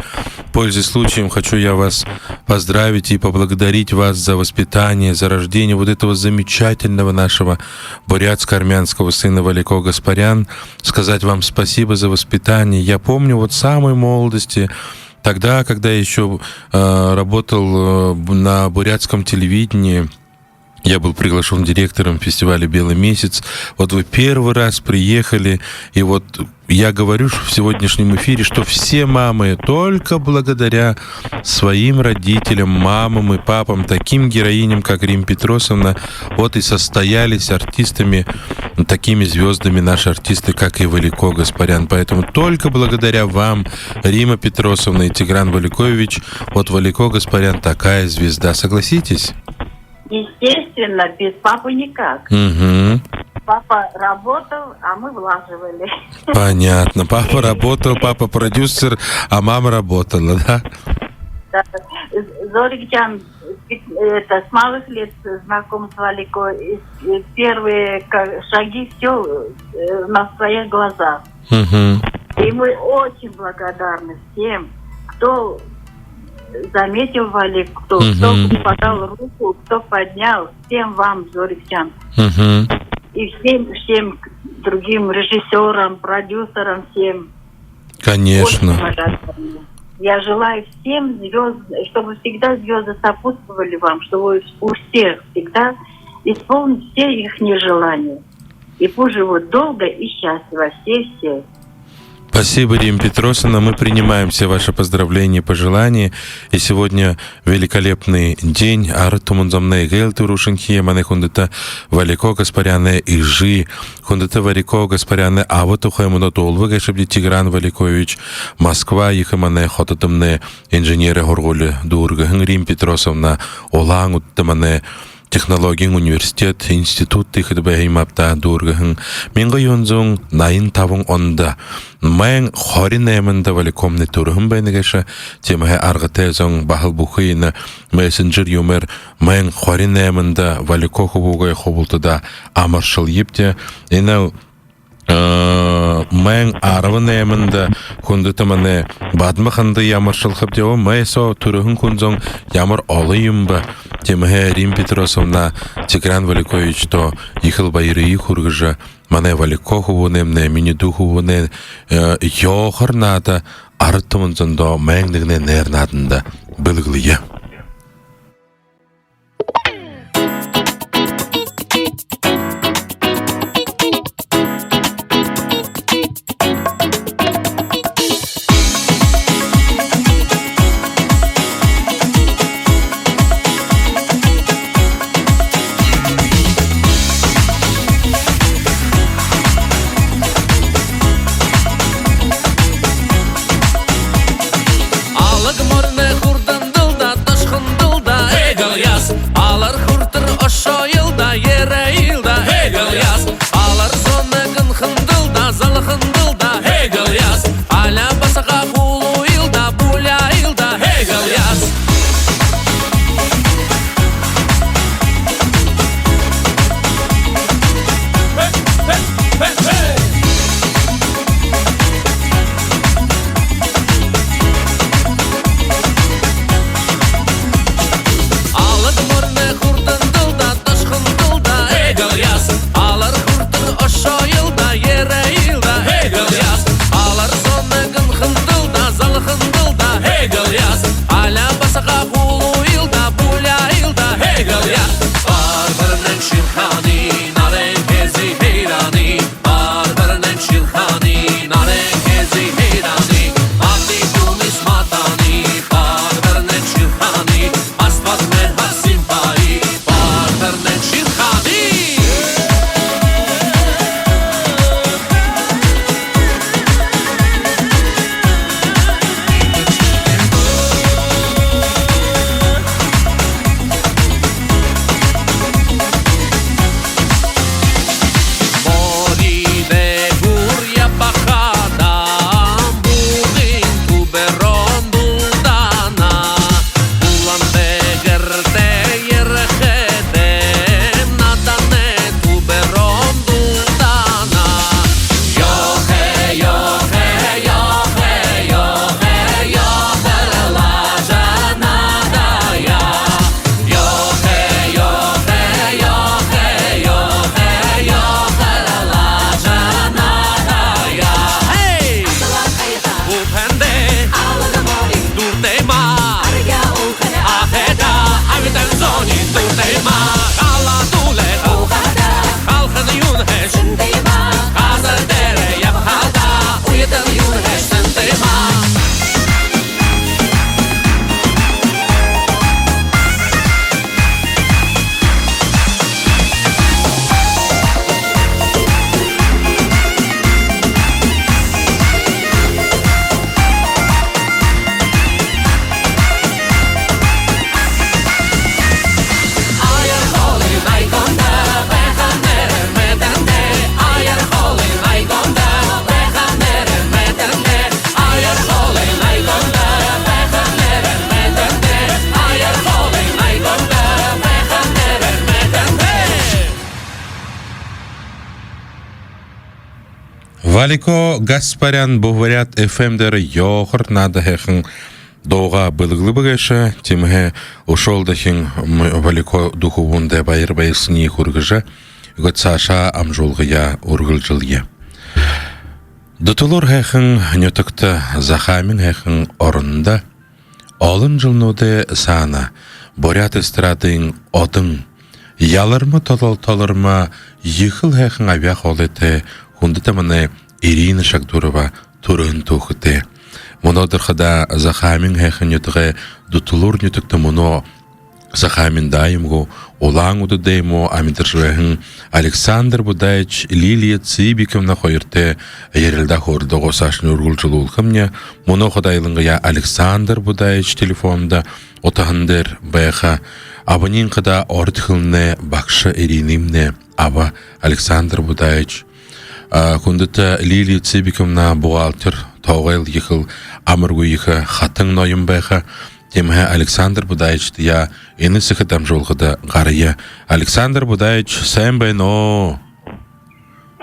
Пользуясь случаем, хочу я вас поздравить и поблагодарить вас за воспитание, за рождение вот этого замечательного нашего бурятско-армянского сына Валико Гаспарян, сказать вам спасибо за воспитание. Я помню вот с самой молодости, тогда, когда я ещё, э, работал, э, б-, на бурятском телевидении, я был приглашён директором фестиваля «Белый месяц». Вот вы первый раз приехали, и вот я говорю в сегодняшнем эфире, что все мамы только благодаря своим родителям, мамам и папам, таким героиням, как Римма Петросовна, вот и состоялись артистами, такими звёздами наши артисты, как и Валико Гаспарян. Поэтому только благодаря вам, Римма Петросовна и Тигран Валикович, вот Валико Гаспарян такая звезда. Согласитесь? Естественно, без папы никак. Мгм. Папа работал, а мы влаживали. Понятно. Папа работал, папа продюсер, а мама работала, да? Да. Зорикджан, это, с малых лет знаком с Валико. И, и первые ка-, шаги, всё, э, на своих глазах. Мгм. И мы очень благодарны всем, кто заметил Валико, кто, кто подал руку, кто поднял. Всем вам, Зорикджан. Мгм. И всем, всем другим режиссёрам, продюсерам, всем. Конечно. Очень благодарна. Я желаю всем звёзд, чтобы всегда звёзды сопутствовали вам, чтобы у всех всегда исполнить все ихние желания. И пусть живут долго и счастливо все-все. Спасибо, Римма Петросовна. Мы принимаем все ваши поздравления, пожелания. И сегодня великолепный день. Ара томон зомнай эгээл түрүүшынхиеэ манай хүндэтэ Валико Гаспарянай эжы, хүндэтэ Валико Гаспарянай аба тухай мүнөө дуулба гээшэбди Тигран Валикович. Москва ехэ манай хотодомнай инженерэй һургуули дүүргэһэн, Римма Петросовна Улаан-Үдэдэ манай технологиин университет, институт тиихэдэ байһан юм ааб даа, дүүргэһэн. Мянга юһэн зуун наян табан ондо, майн хорин найманда Валикомнай түрэһэн байна гээшэ. Тиимэһээ аргатай зон баһал бүхы энэ мессенджер юумээр майн хорин найманда Валико хүбүүгээ хубуулдаа, амаршалнабди. Энэ Э, майн арбан найманда хүндэтэ манай Бадма хандые амаршалхабди. Май соо түрэһэн хүн зон ямар олон юм бэ. Тиимэһээ Римма Петросовна Тигран Валиковичтоо ехэл баярые хүргэжэ, манай Валико хүбүүнэймнай, минии дүү хүбүүнэй, э, ёохор наада арад түмэн зондоо майн нэгэнэй найр нааданда бэлэглэе. Алаг морной хурдан далда Валико Гаспарян Буряад ФМ дээрэ ёохор наада һайхан дуугаа бэлэглэбэ гээшэ. Тиимэһээ үшөөл дахин м-, Валико дүүхэндэ баяр баясхалан хүргэжэ, иигээд саашаа амжуулгаяа үргэлжэлэе. Дүтэлүүр һайхан нютагта, Захаамин һайхан орондо олон жэлнүүдэй саана буряад эстрадын одон, яларма толол-, толормо, ехэл һайхан абяа хоолойтой хүндэтэ манай Ирина Шагдурова түрэһэн түүхэтэй. Мүнөөдэр хадаа Захаамин һайхан нютагай Дүтэлүүр нютагта, мүнөө Захаамин даа юм гү, Улаан-Үдэдэ юм гү, амидаржа байһан Александр Будаевич, Лилия Цыбиковна хоёртой ярилдаа хөөрэлдөөгөө саашань үргэлжэлүүлхэмни. Мүнөө хадаа илангаяа Александр Будаевич телефондо утаһан дээрэ байха. Абань хадаа ород хэлэнэй багша Иринэмнай аба Александр Будаевич. А, хүндэтэ Лилия Цыбиковна бухгалтер, тоогойл ехэл амаргүй ехэ хатан ноён байха. Тиимэһээ Александр Будаевич, таяа энэ сэхэ дамжуулгада гарая. Александр Будаевич, сайн байна уу?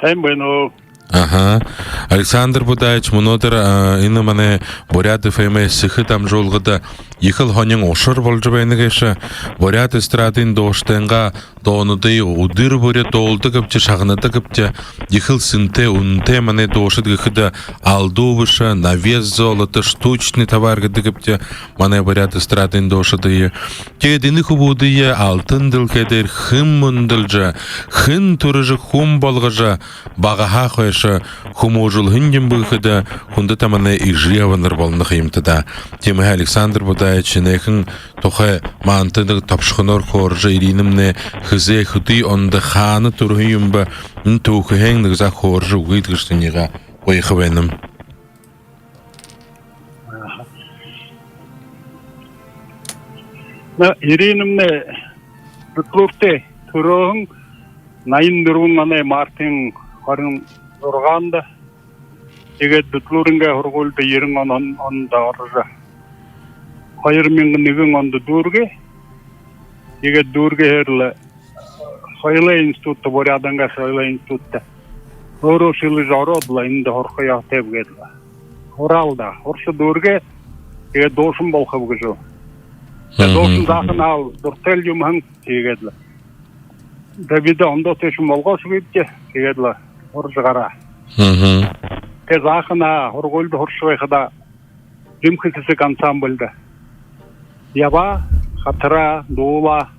Сайн байна уу? Аха. Александр Будаевич, мүнөөдэр, а, энэ манай Буряад ФМ-эй сэхэ дамжуулгада ехэл һонин ушар болжо байна гээшэ. Буряад эстрадын дуушадайнгаа дуунуудые үдэр бүри дуулдаг гээбди, шагнадаг гээбди. Ехэл сэнтэй, үнэтэй манай дуушад гэхэдэ алдуу бэшэ, на вес золота, штучный товар гэдэг гээбди манай буряад эстрадын дуушадые. Тиигээд энэ хүбүүдые алтан дэлхэй дээрэ хэн мүндэлжэ, хэн түрэжэ, хүн болгожо, багаһаа хойшо хүмүүжүүлһэн юм бэ гэхэдэ, хүндэтэ манай Ижеванар болоно ха юмта даа. Тиимэһээ Александр Будаевич, энээхэн тухай манда нэгэ тобшохоноор хөөрэжэ, Иринэмнай хэзээ, хэды ондо, хаана түрэһэн юм бэ, энэ түүхэһээн нэгэ заа хөөрэжэ үгыт гэжэ танаа гуйха байнам. Аха. На, Иринэмнай Дүтэлүүртэ түрөөһэн, наян дүрбэн оной мартын хорин зургаанда. Тиигээд Дүтэлүүрэй һургуулида ерэн он, он, ондо орожо, хоёр мянга нэгэн ондо дүүргээ. Тиигээд дүүргэһээр лэ соёлой институтта, Буряадайнгаа соёлой институтта өөрөө шэлэжэ ороод лэ, эндэ һураха ёһотойб гээд лэ һураал даа. Һуржа дүүргээ. Тиигээд дуушан болохоб гэжэ. Тиигээд дуушан заахан аал дуратайл юм һэн, тиигээд лэ. Даа, бидэ ондоо тээшэнь болгоошогүйбди, тиигээд лэ һуража гараа. Тиигээд заахан аа һургуулида һуража байхадаа, «Жэмхэ сэсэг» ансамбльда ябаа, хатараа, дуулаа.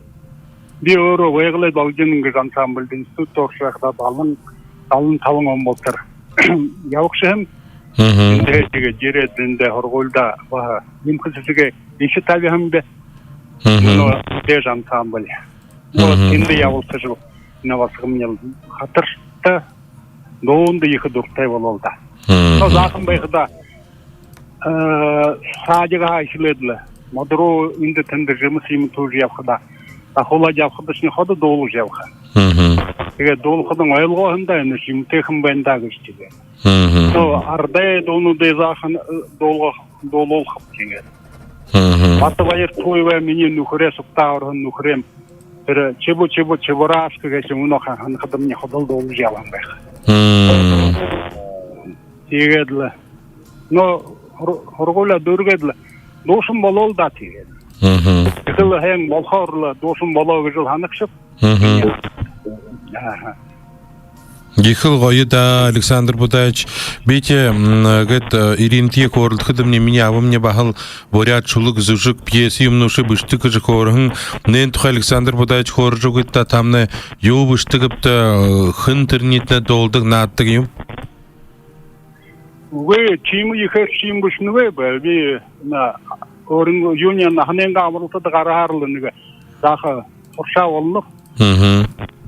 Би өөрөө «Байгалай долгин» гэжэ ансамбльда институтта һуража байхадаа, далан, далан табан он болотор ябагша һэм. Эндэ тиигээд ерээд, эндэ һургуулида баһа «Жэмхэ сэсэгэй» эхи табиһан би. Мүнөө дээжэ ансамбль. Вот, эндэ ябуулсажа, энэ басагамни хатарта, дуунда ехэ дуратай болоол даа. Но заахан байхадаа, э, садигһаа эхилээд лэ, модо руу эндэ тэндэ жэмэс юумэ түүжэ ябахадаа, дахуулаад ябахадашни ходо дуулажа ябаха. Тиигээд дуулахадань ойлгоо һэм даа, энэшни юумэтэй һэн байна даа гэжэ тиигээд. Но арадай дуунуудые заахан, э, дуулга-, дуулуулхаб тиигээд. Батабаяр Туевай, минии нүхэрэй, сугтаа ороһон нүхэрэйм, тэрэ «Чебу-чебу Чебурашка» гэжэ мүнөө ха-, һанахадамни ходол дуулажа ябаһан байха. Тиигээд лэ, но һур-, һургуулиа дүүргээд лэ, дуушан болоол даа тиигээд. Ехэл һайн болохоор лэ дуушан болоо гэжэл һанагшаб. Аха. Ехэл гоё даа, Александр Будаевич. Би тээ, м, гээд, э, Иринэтэй хөөрэлдэхэдэмни, минии абамни баһал буряад шүлэг, зүжэг, пьеса юумэнүүдые бэшэдэг гэжэ хөөрэһэн. Энээн тухай, Александр Будаевич, хөөрэжэ үгыт даа, тамнай юу бэшэдэг гээбта, э, хэн тэрэнииетнай дуулдаг, нааддаг юм? Үгы, тиимэ ехээр шиин бэшэнэгүйб. Би на өөрынгөө юуниинь, наһанайнгаа амаралтада гараһаар лэ нэгэ заахан туршаа болоноб.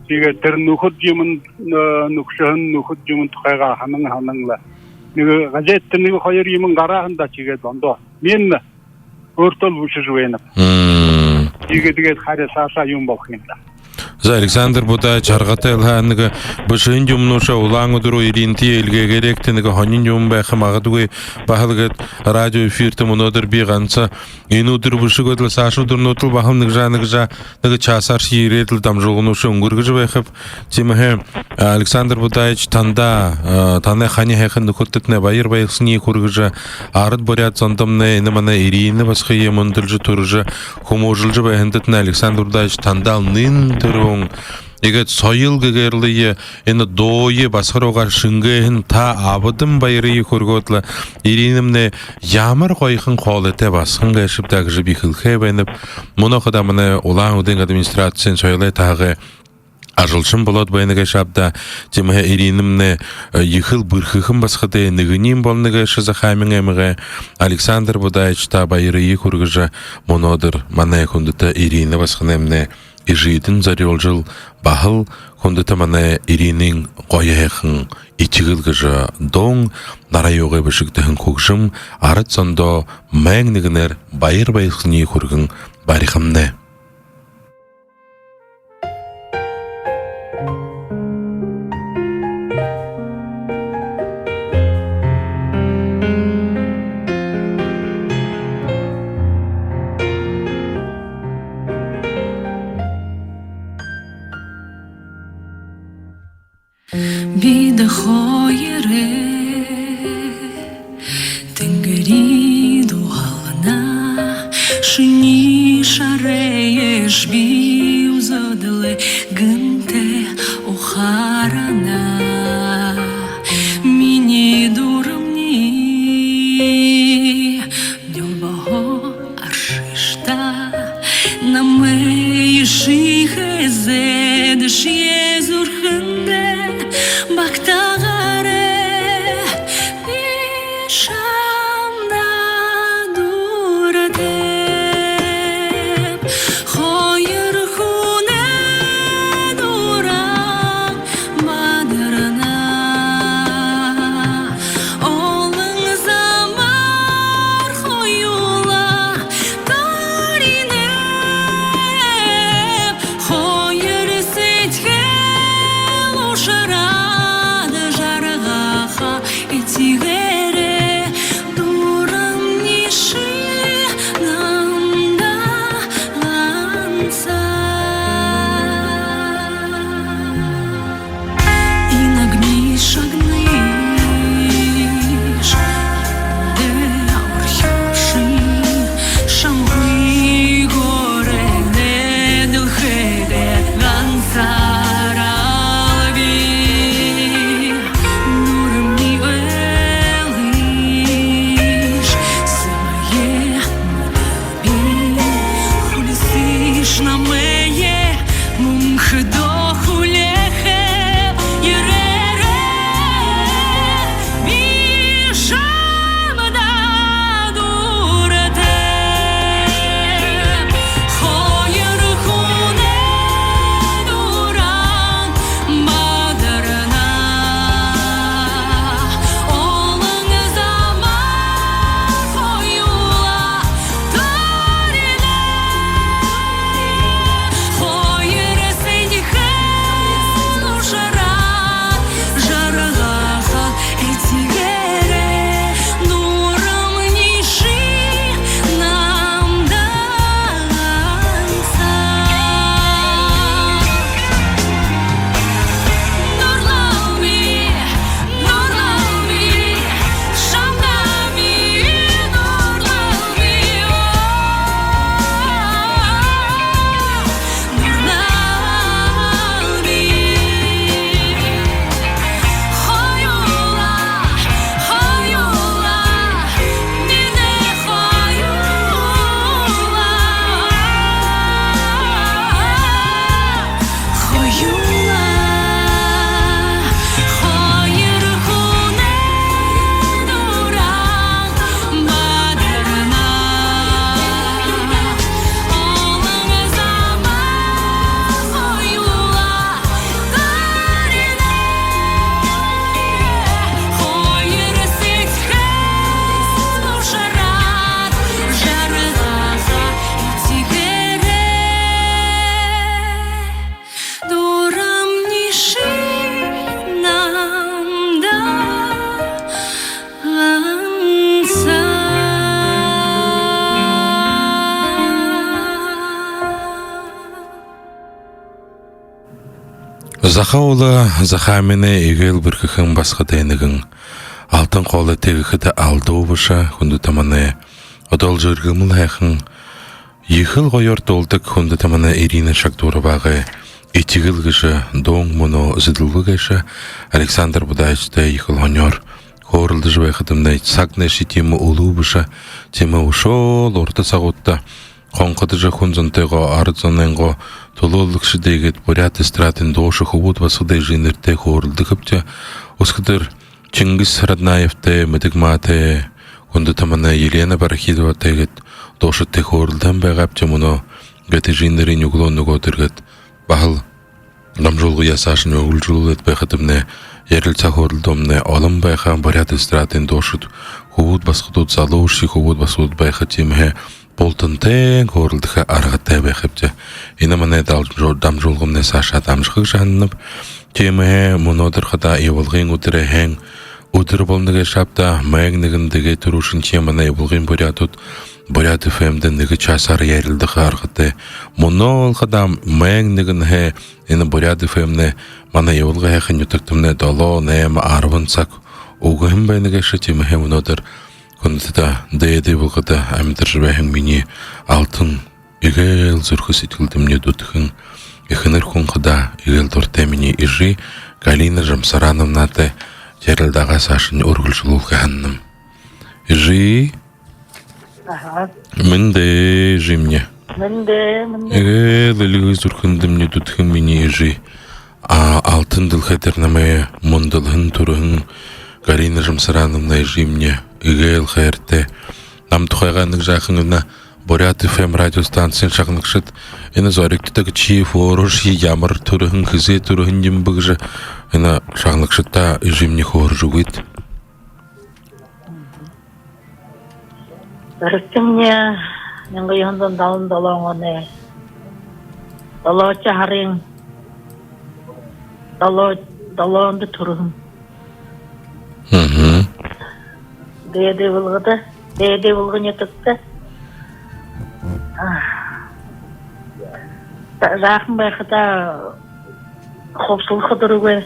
Тиигээд тэрэ нүхэр юумэн, э, нүхэшэһэн нүхэр юумэн тухайгаа һанан, һанан лэ. Нэгэ газетэ нэгэ хоёр юумэн гараа һэн даа, тиигээд ондоо минии өөртөөл бэшэжэ байнаб. Тиигээд, тиигээд харин саашаа юун болохо юм даа. За, Александр Будаевич, аргатай лэ һаа, нэгэ бэшэһэн юумэнүүдээ улаан үдэр руу Иринэтэеэ эльгээгээ һэм, тиигээд нэгэ һонин юумэн байха магадгүй. Баһал гээд радио эфиртэ мүнөөдэр би ганса энэ үдэр бэшэ гээд лэ, саашаа үдэрнүүдтэ лэ баһал нэгэ жаа, нэгэ жаа, нэгэ часааршье ерээд лэ дамжуулгануудые үнгэргэжэ байхаб. Тиимэһээ, а, Александр Будаевич, танда, а, танай хани һайхан нүхэдтэтнай баяр баясхалан хүргэжэ, арад буряад зондомнай, энэ манай Иринэ басагые мүндэлжэ, түрэжэ, хүмүүжүүлжэ байһандатнай, Александр Будаевич, тандаал нэн түрүүн, иигээд соёл гэгээрэлые, энэ дууе басаган руугаа шэнгээһэн та абадам баярые хүргөөд лэ, Иринэмнай ямар гоёхон хоолойтой басаган гээшэб даа гэжэ би хэлэхэ байнаб. Мүнөө хадаа манай Улаан-Үдын администрациин соёлой таһагай ажалшан болоод байна гээшэ ааб даа. Тиимэһээ Иринэмнай, э, ехэл бэрхэхэн басагадые нэгэниинь болоно гээшэ Захааминай аймагай. Александр Будаевич, та баярые хүргэжэ, мүнөөдэр манай хүндэтэ Иринэ басаганаймнай эжыдэнь зорюулжал, баһал хүндэтэ манай Иринын гоё һайхан «Этигэл» гэжэ дуун, Нарай-Юугай бэшэгдэһэн хүгжэм арад зондоо майн нэгэнээр баяр баясхалан хүргэн барихамнай. Бидэ хоёрой тэнгэри дууһална, шинии шарайш би үзөөд лэ гэнтэ ухаарна. Минии дурамни нюбһөө аршыш даа, намайе шэхэ зээдэшье зүрхэндэ багтаагаарай, би шамда дуратайб. Хоёр хүнэй дуран бадарна. Олон замаар хоюулаа дориноб, хоёр сэдьхэл ушараад жаргаха этигээрээ, дурамни, ши намда ганса. Инагни шагныш, дэ орхёши, шамгүй горе дэлхэйдэ гансаараа би. Захаһуула Захааминай эгээл бэрхэхэн басагадай нэгэн. Алтан хоолойтой гэхэдэ алдуу бэшэ, хүндэтэ манай одоол жэргэмэл һайхан, ехэл гоёор дуулдаг хүндэтэ манай Ирина Шагдуровагай «Этигэл» гэжэ дуун мүнөө зэдэлбэ гээшэ. Александр Будаевтай ехэл һонёор хөөрэлдэжэ байхадамнай, сагнай ши тиимэ үлүү бэшэ, тиимэ үшөөл урда сагуудта хонходожо, хүн зонтойгоо, арад зонойнгоо түлөөлэгшэдэй гээд, буряад эстрадын дуушан хүбүүд басагадай эжынэртэй хөөрэлдэхэбди. Үсэгэлдэр Чингис Раднаевтай, Мэдэгмаатай, хүндэтэ манай Елена Барахидоватай гээд дуушадтай хөөрэлдэһэн байгаабди. Мүнөө гээд эжынэрынь үглөөн үгөөдэр гээд баһал дамжуулгаяа саашань үргэлжэлүүлээд байхадамнай, ярилсаа, хөөрэлдөөнэй олон байха. Буряад эстрадын дуушад хүбүүд басагадууд, залуушье хүбүүд басагадууд байха, тиимэһээ бултантайнь хөөрэлдэхэ аргатай байхабди. Энэ манай дамжуу-, дамжуулгамнай саашаа дамжаха гэжэ һананаб. Тиимэһээ мүнөөдэр хадаа ябуулгын үдэрэй һайн үдэр болоно гээшэ ааб даа. Майн нэгэн дэгээ түрүүшынхиеэ манай ябуулгын буряадууд Буряад ФМ-дэ нэгэ часаар ярилдаха аргатай. Мүнөөл хадаа майн нэгэнһээ энэ Буряад ФМ-най манай ябуулга һайхан нютагтамнай долоо, найма, арбан саг үгэһэн байна гээшэ. Тиимэһээ мүнөөдэр хүндэтэ дээдэ Ивалгада амидаржа байһан минии алтан, эгээл зүрхэ сэдьхэлдэмни дүтэхэн, эхэнэр хүн хадаа эгээл дуратай минии эжы Галина Жамсарановнатай ярилдаагаа саашань үргэлжэлүүлхэ һананам. Эжы. Аха. Мэндэ, эжымни. Мэндэ, мэндэ. Эгээл эльгэ зүрхэндэмни дүтэхэн минии эжы. А, алтан дэлхэй дээрэ намайе мүндэлһэн, түрэһэн Галина Жамсарановна эжымни эгээл хайратай. Нам тухайгаа нэгэ жаахан энэ Буряад ФМ радиостанциин шагнагшад энэ зоригтодогшье, хөөрөөшье, ямар түрэһэн, хэзээ түрэһэн юм бэ гэжэ энэ шагнагшадта эжымни хөөрэжэ үгыт. Зоригтомни мянга юһэн зуун далан долоон оной долоодохи һарын долоо-, долоондо түрэһэн. Мгм. Дээдэ Ивалгада, Дээдэ Ивалга нютагта. Аа. Жа-, жаахан байхадаа хубсалха дурагүй,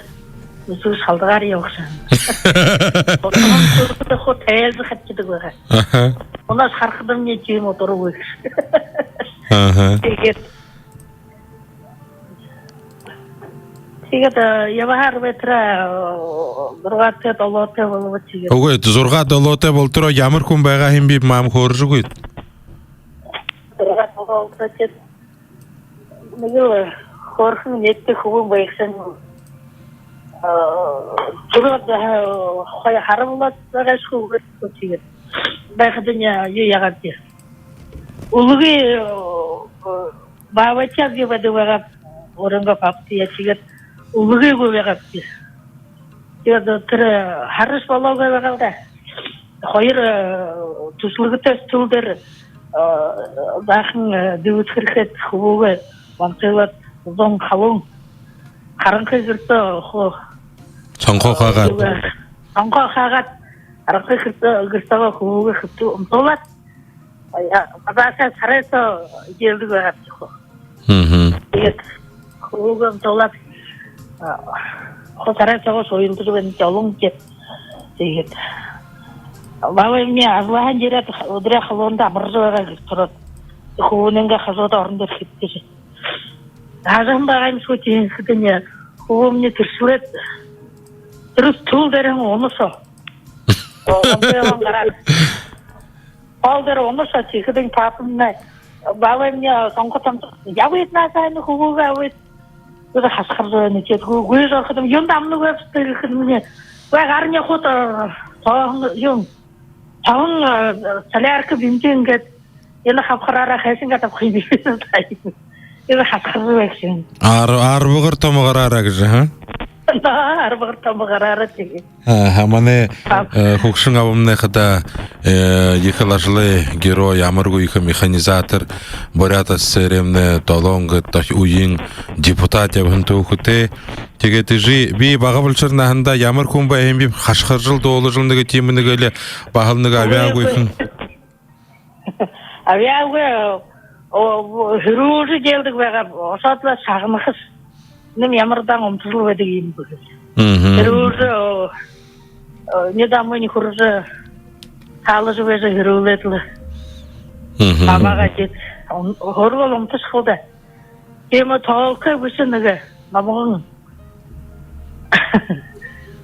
үсэг шалдагаар ябаха шэнги. Хутаган түрхэдэ хуу тайлза хадхадаг байгаа. Аха. Унааш харахадамни тиимэ дурагүй гэжэ. Аха. Тиигээд, тиигээд, э, ябаһаар байтараа, э, зургаатай, долоотой болобо тиигээд. Үгы, зургаа, долоотой болотороо ямар хүн байгаа һэм, би мамда хөөрэжэ үгыт. Зургаа, долоотой тиигээд. Нэгэл хөөрэхэн, нээдтэй хүбүүн байгша. Э, түрөөд, э, хоёр һара болоод байгаа ш хуу, үгы, тиигээд. Байхадань, э, юу яагааб даа. Үлгы, э, баабайтаяа би байдаг байгааб, өөрынгөө баабайтаяа, тиигээд үлгыгүй байгааб даа. Тиигээд тэрэ һараш болоогүй байгаа л даа. Хоёр, э, түшэлгэтэй стул дээрэ, э, баахан, э, дэбисхэр хээд, хүбүүгээ бамтайлаад, зон халуун харанхы гэртээ хуу, сонхоо хаагаад. Сонхоо хаагаад, харанхы гэртээ, гэртээ хүбүүгээ хэбтээ унтуулаад, яа, бадаашаа сарай соо эдеэлдэг байгаа тиихүү. Мгм. Тиигээд хүбүүгээ унтуулаад, а, хуу сарай соогоо уйлдажа байна, жолон гээд. Тиигээд баабаймни ажалһаань ерээд, үдэрэй халуунда амаржа байгаа гэжэ түрөөд, хүбүүнэйнгээ хажууда орон дээрэ хэбтэжэ. Ажаһан байгаа юм шуу, тиихэдэнь хүбүүмни тэршэлээд, тэрэ стул дээрэнь унаа шуу. О, онтой гараад. Пол дээрэ унаа шуу, тиихэдэнь папамни, баабаймни сонхо тамта: «Ябыт наашаа, энэ хүбүүгээ абыт». Тэрэ хашхаржа байна. Тиигээд гүйжэ орходом, юундэ амнагүй байбта гэхэдэмни, үгы, гарынь хуу тооһон юм. Тооһон, э, солярка, бензин гээд, энэ хабхараараа хайшан гээд абаха юм бэ? Тэрэ хашхаржа байна шэнги. Ар-, арбагар томогороо гэжэ, ха? Арбагар томогороо тиигээ. Аха, манай, э, хүгшэн абамнай хадаа, э, ехэл ажалай герой, ямаргүй ехэ механизатор, Буряад ССРМ-най долоон гээд үеын депутат ябаһан түүхэтэй. Тиигээд эжы, би бага болошор наһандаа ямар хүн байһан юм би, хашхаржал, дуулажал, нэгэ тиимэ нэгэ лэ баһал нэгэ абяагүй хүн. Абяагүй, о, хэрүүжэ эдеэлдэг байгаа, ошоод лэ шагнахаш. Нэн ямар даа унтажал байдаг юм бэ. Мгм. Тэрэ уже, о, о, нэ дамынь хүржэ, хаалжа байжа хэрүүлээд лэ. Мгм. Намайгаа гээд, ун-, хургал унташхал даа. Тиимэ тоолоходой бэшэ нэгэ номгон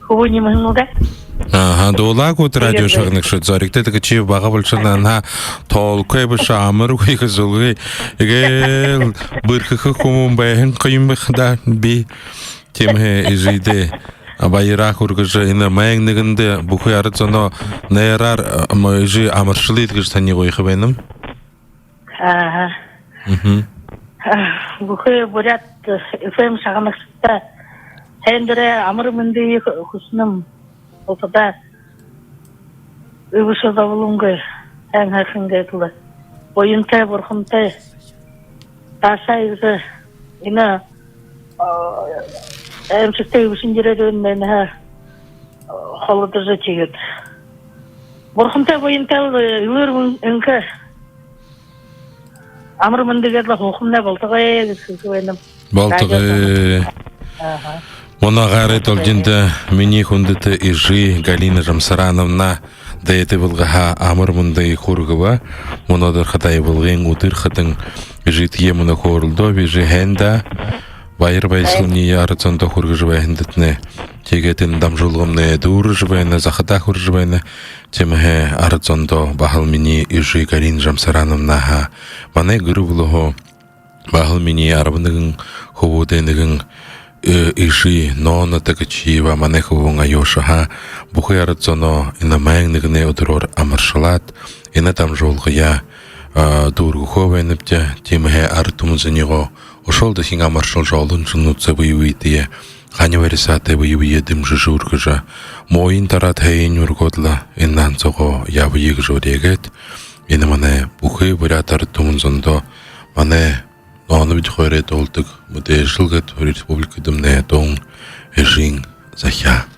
хүбүүниинь юм даа. Аха, дуулаа гүт, радио шагнагшад? Зоригто, тиигээд ши бага болошоно, анаа тоолоходой бэшэ, амаргүй ехэ зүлгы. Эгээл бэрхэхэ хүмүн байһан юм бэхэ даа би. Тиимэһээ эжыдээ баяраа хүргэжэ, энэ майн нэгэндэ бүхы арад зоноо найраар, м, эжы амаршалыт гэжэ таниие гуйха байнам. Аха. Мгм. Бүхы Буряад ФМ шагнагшадта һайндэрэй амар мэндые хүсэнэм. Ултадаа үбшэ зоболонгүй, һайн һайхан гээд лэ, буянтай, бурхантай, таашаа иигэжэ энэ, а, аймшагтай үбшэн ерээд байна, а, холодожо, тиигээд бурхантай, буянтай лэ, элүүр энхэ амар мэндэ гээд лэ һуухамнай болтогой гэжэ хэлэхэ байнам. Болтогой. Аха. Мүнөө гараад олдоно даа, минии хүндэтэ эжы Галина Жамсарановна дээдэ Ивалгаһаа амар мэндые хүргэбэ. Мүнөөдэр хадаа Ивалгын үдэр хадань эжытэеэ мүнөө хөөрэлдөөб. Эжы, һайн даа? Баяр баясхаланиие арад зондоо хүргэжэ байһандатнай. Тиигээд энэ дамжуулгамнай дүүрэжэ байна, захадаа хүрэжэ байна. Тиимэһээ арад зондоо баһал минии эжы Галина Жамсарановнаһаа, манай гэр бүлэһөө, баһал минии арбан нэгэн хүбүүдэй нэгэн, э, эжы Нона Тогочиева, манай хүбүүн Аюшаһаа, бүхы арад зоноо энэ майн нэгэнэй үдэрөөр амаршалаад, энэ дамжуулгаяа, а, дүүргэхөө байнабди. Тиимэһээ арад түмэн зониие үшөөл дахин амаршалжа, олон жэлнүүдсэ бэе бэетэеэ хани барисаатай, бэе бэеэ дэмжэжэ, үргэжэ, мууень тараад, һайень үргөөд лэ, энэ наһан соогоо ябая гэжэ уряа гээд, энэ манай бүхы Буряад арад түмэн зондоо манай Нонабди хоёрой дуулдаг «Мэдээжэл» гээд республикадамнай дуун эжын захяа.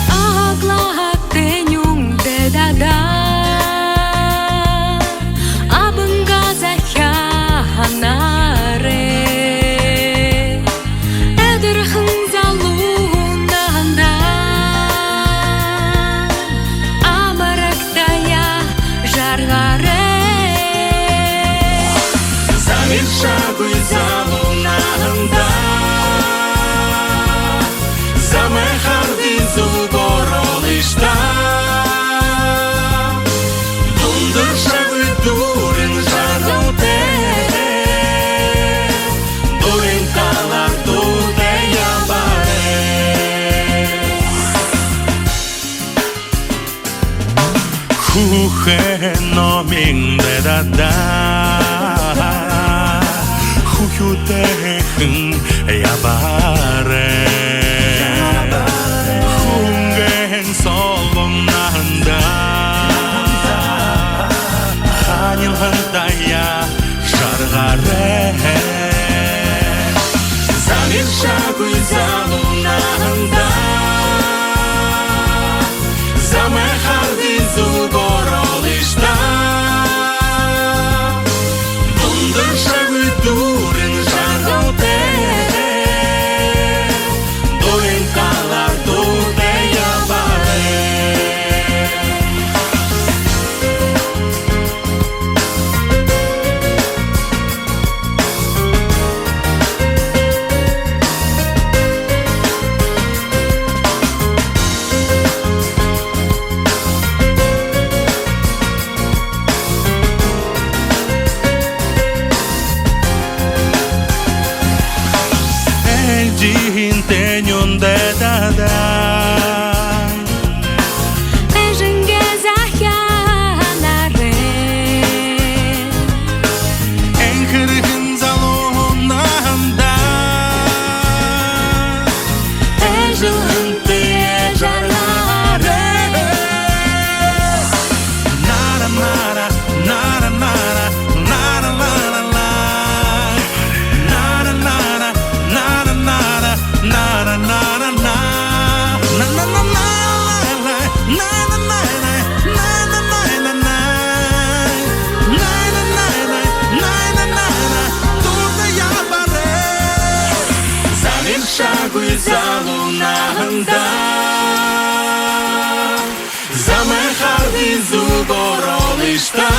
Аглаг тэнюун дээдэ даа, абангаа захяа һанаарай. Эдирхэн залуу наһандаа амарагтаяа жаргаарай. Замиршагүй залуу наһандаа замай харгы зүб ороолыш даа. Дундаршагүй дүүрэн жаргалтай, дурын талаар дуутай ябаарай. Хүхэ номин дайдадаа хүхюутэйхэн ябаарай. Хүнгэн солбон наһандаа ханилгантаяа жаргаарай. Замиршагүй залуу наһандаа замай харгы зүб ороолыш даа. Дундаршагүй дүүрэн жаргалтай, дурын талаар дуутай ябаарай. даа. Замай хардаа зүб оруулыш даа.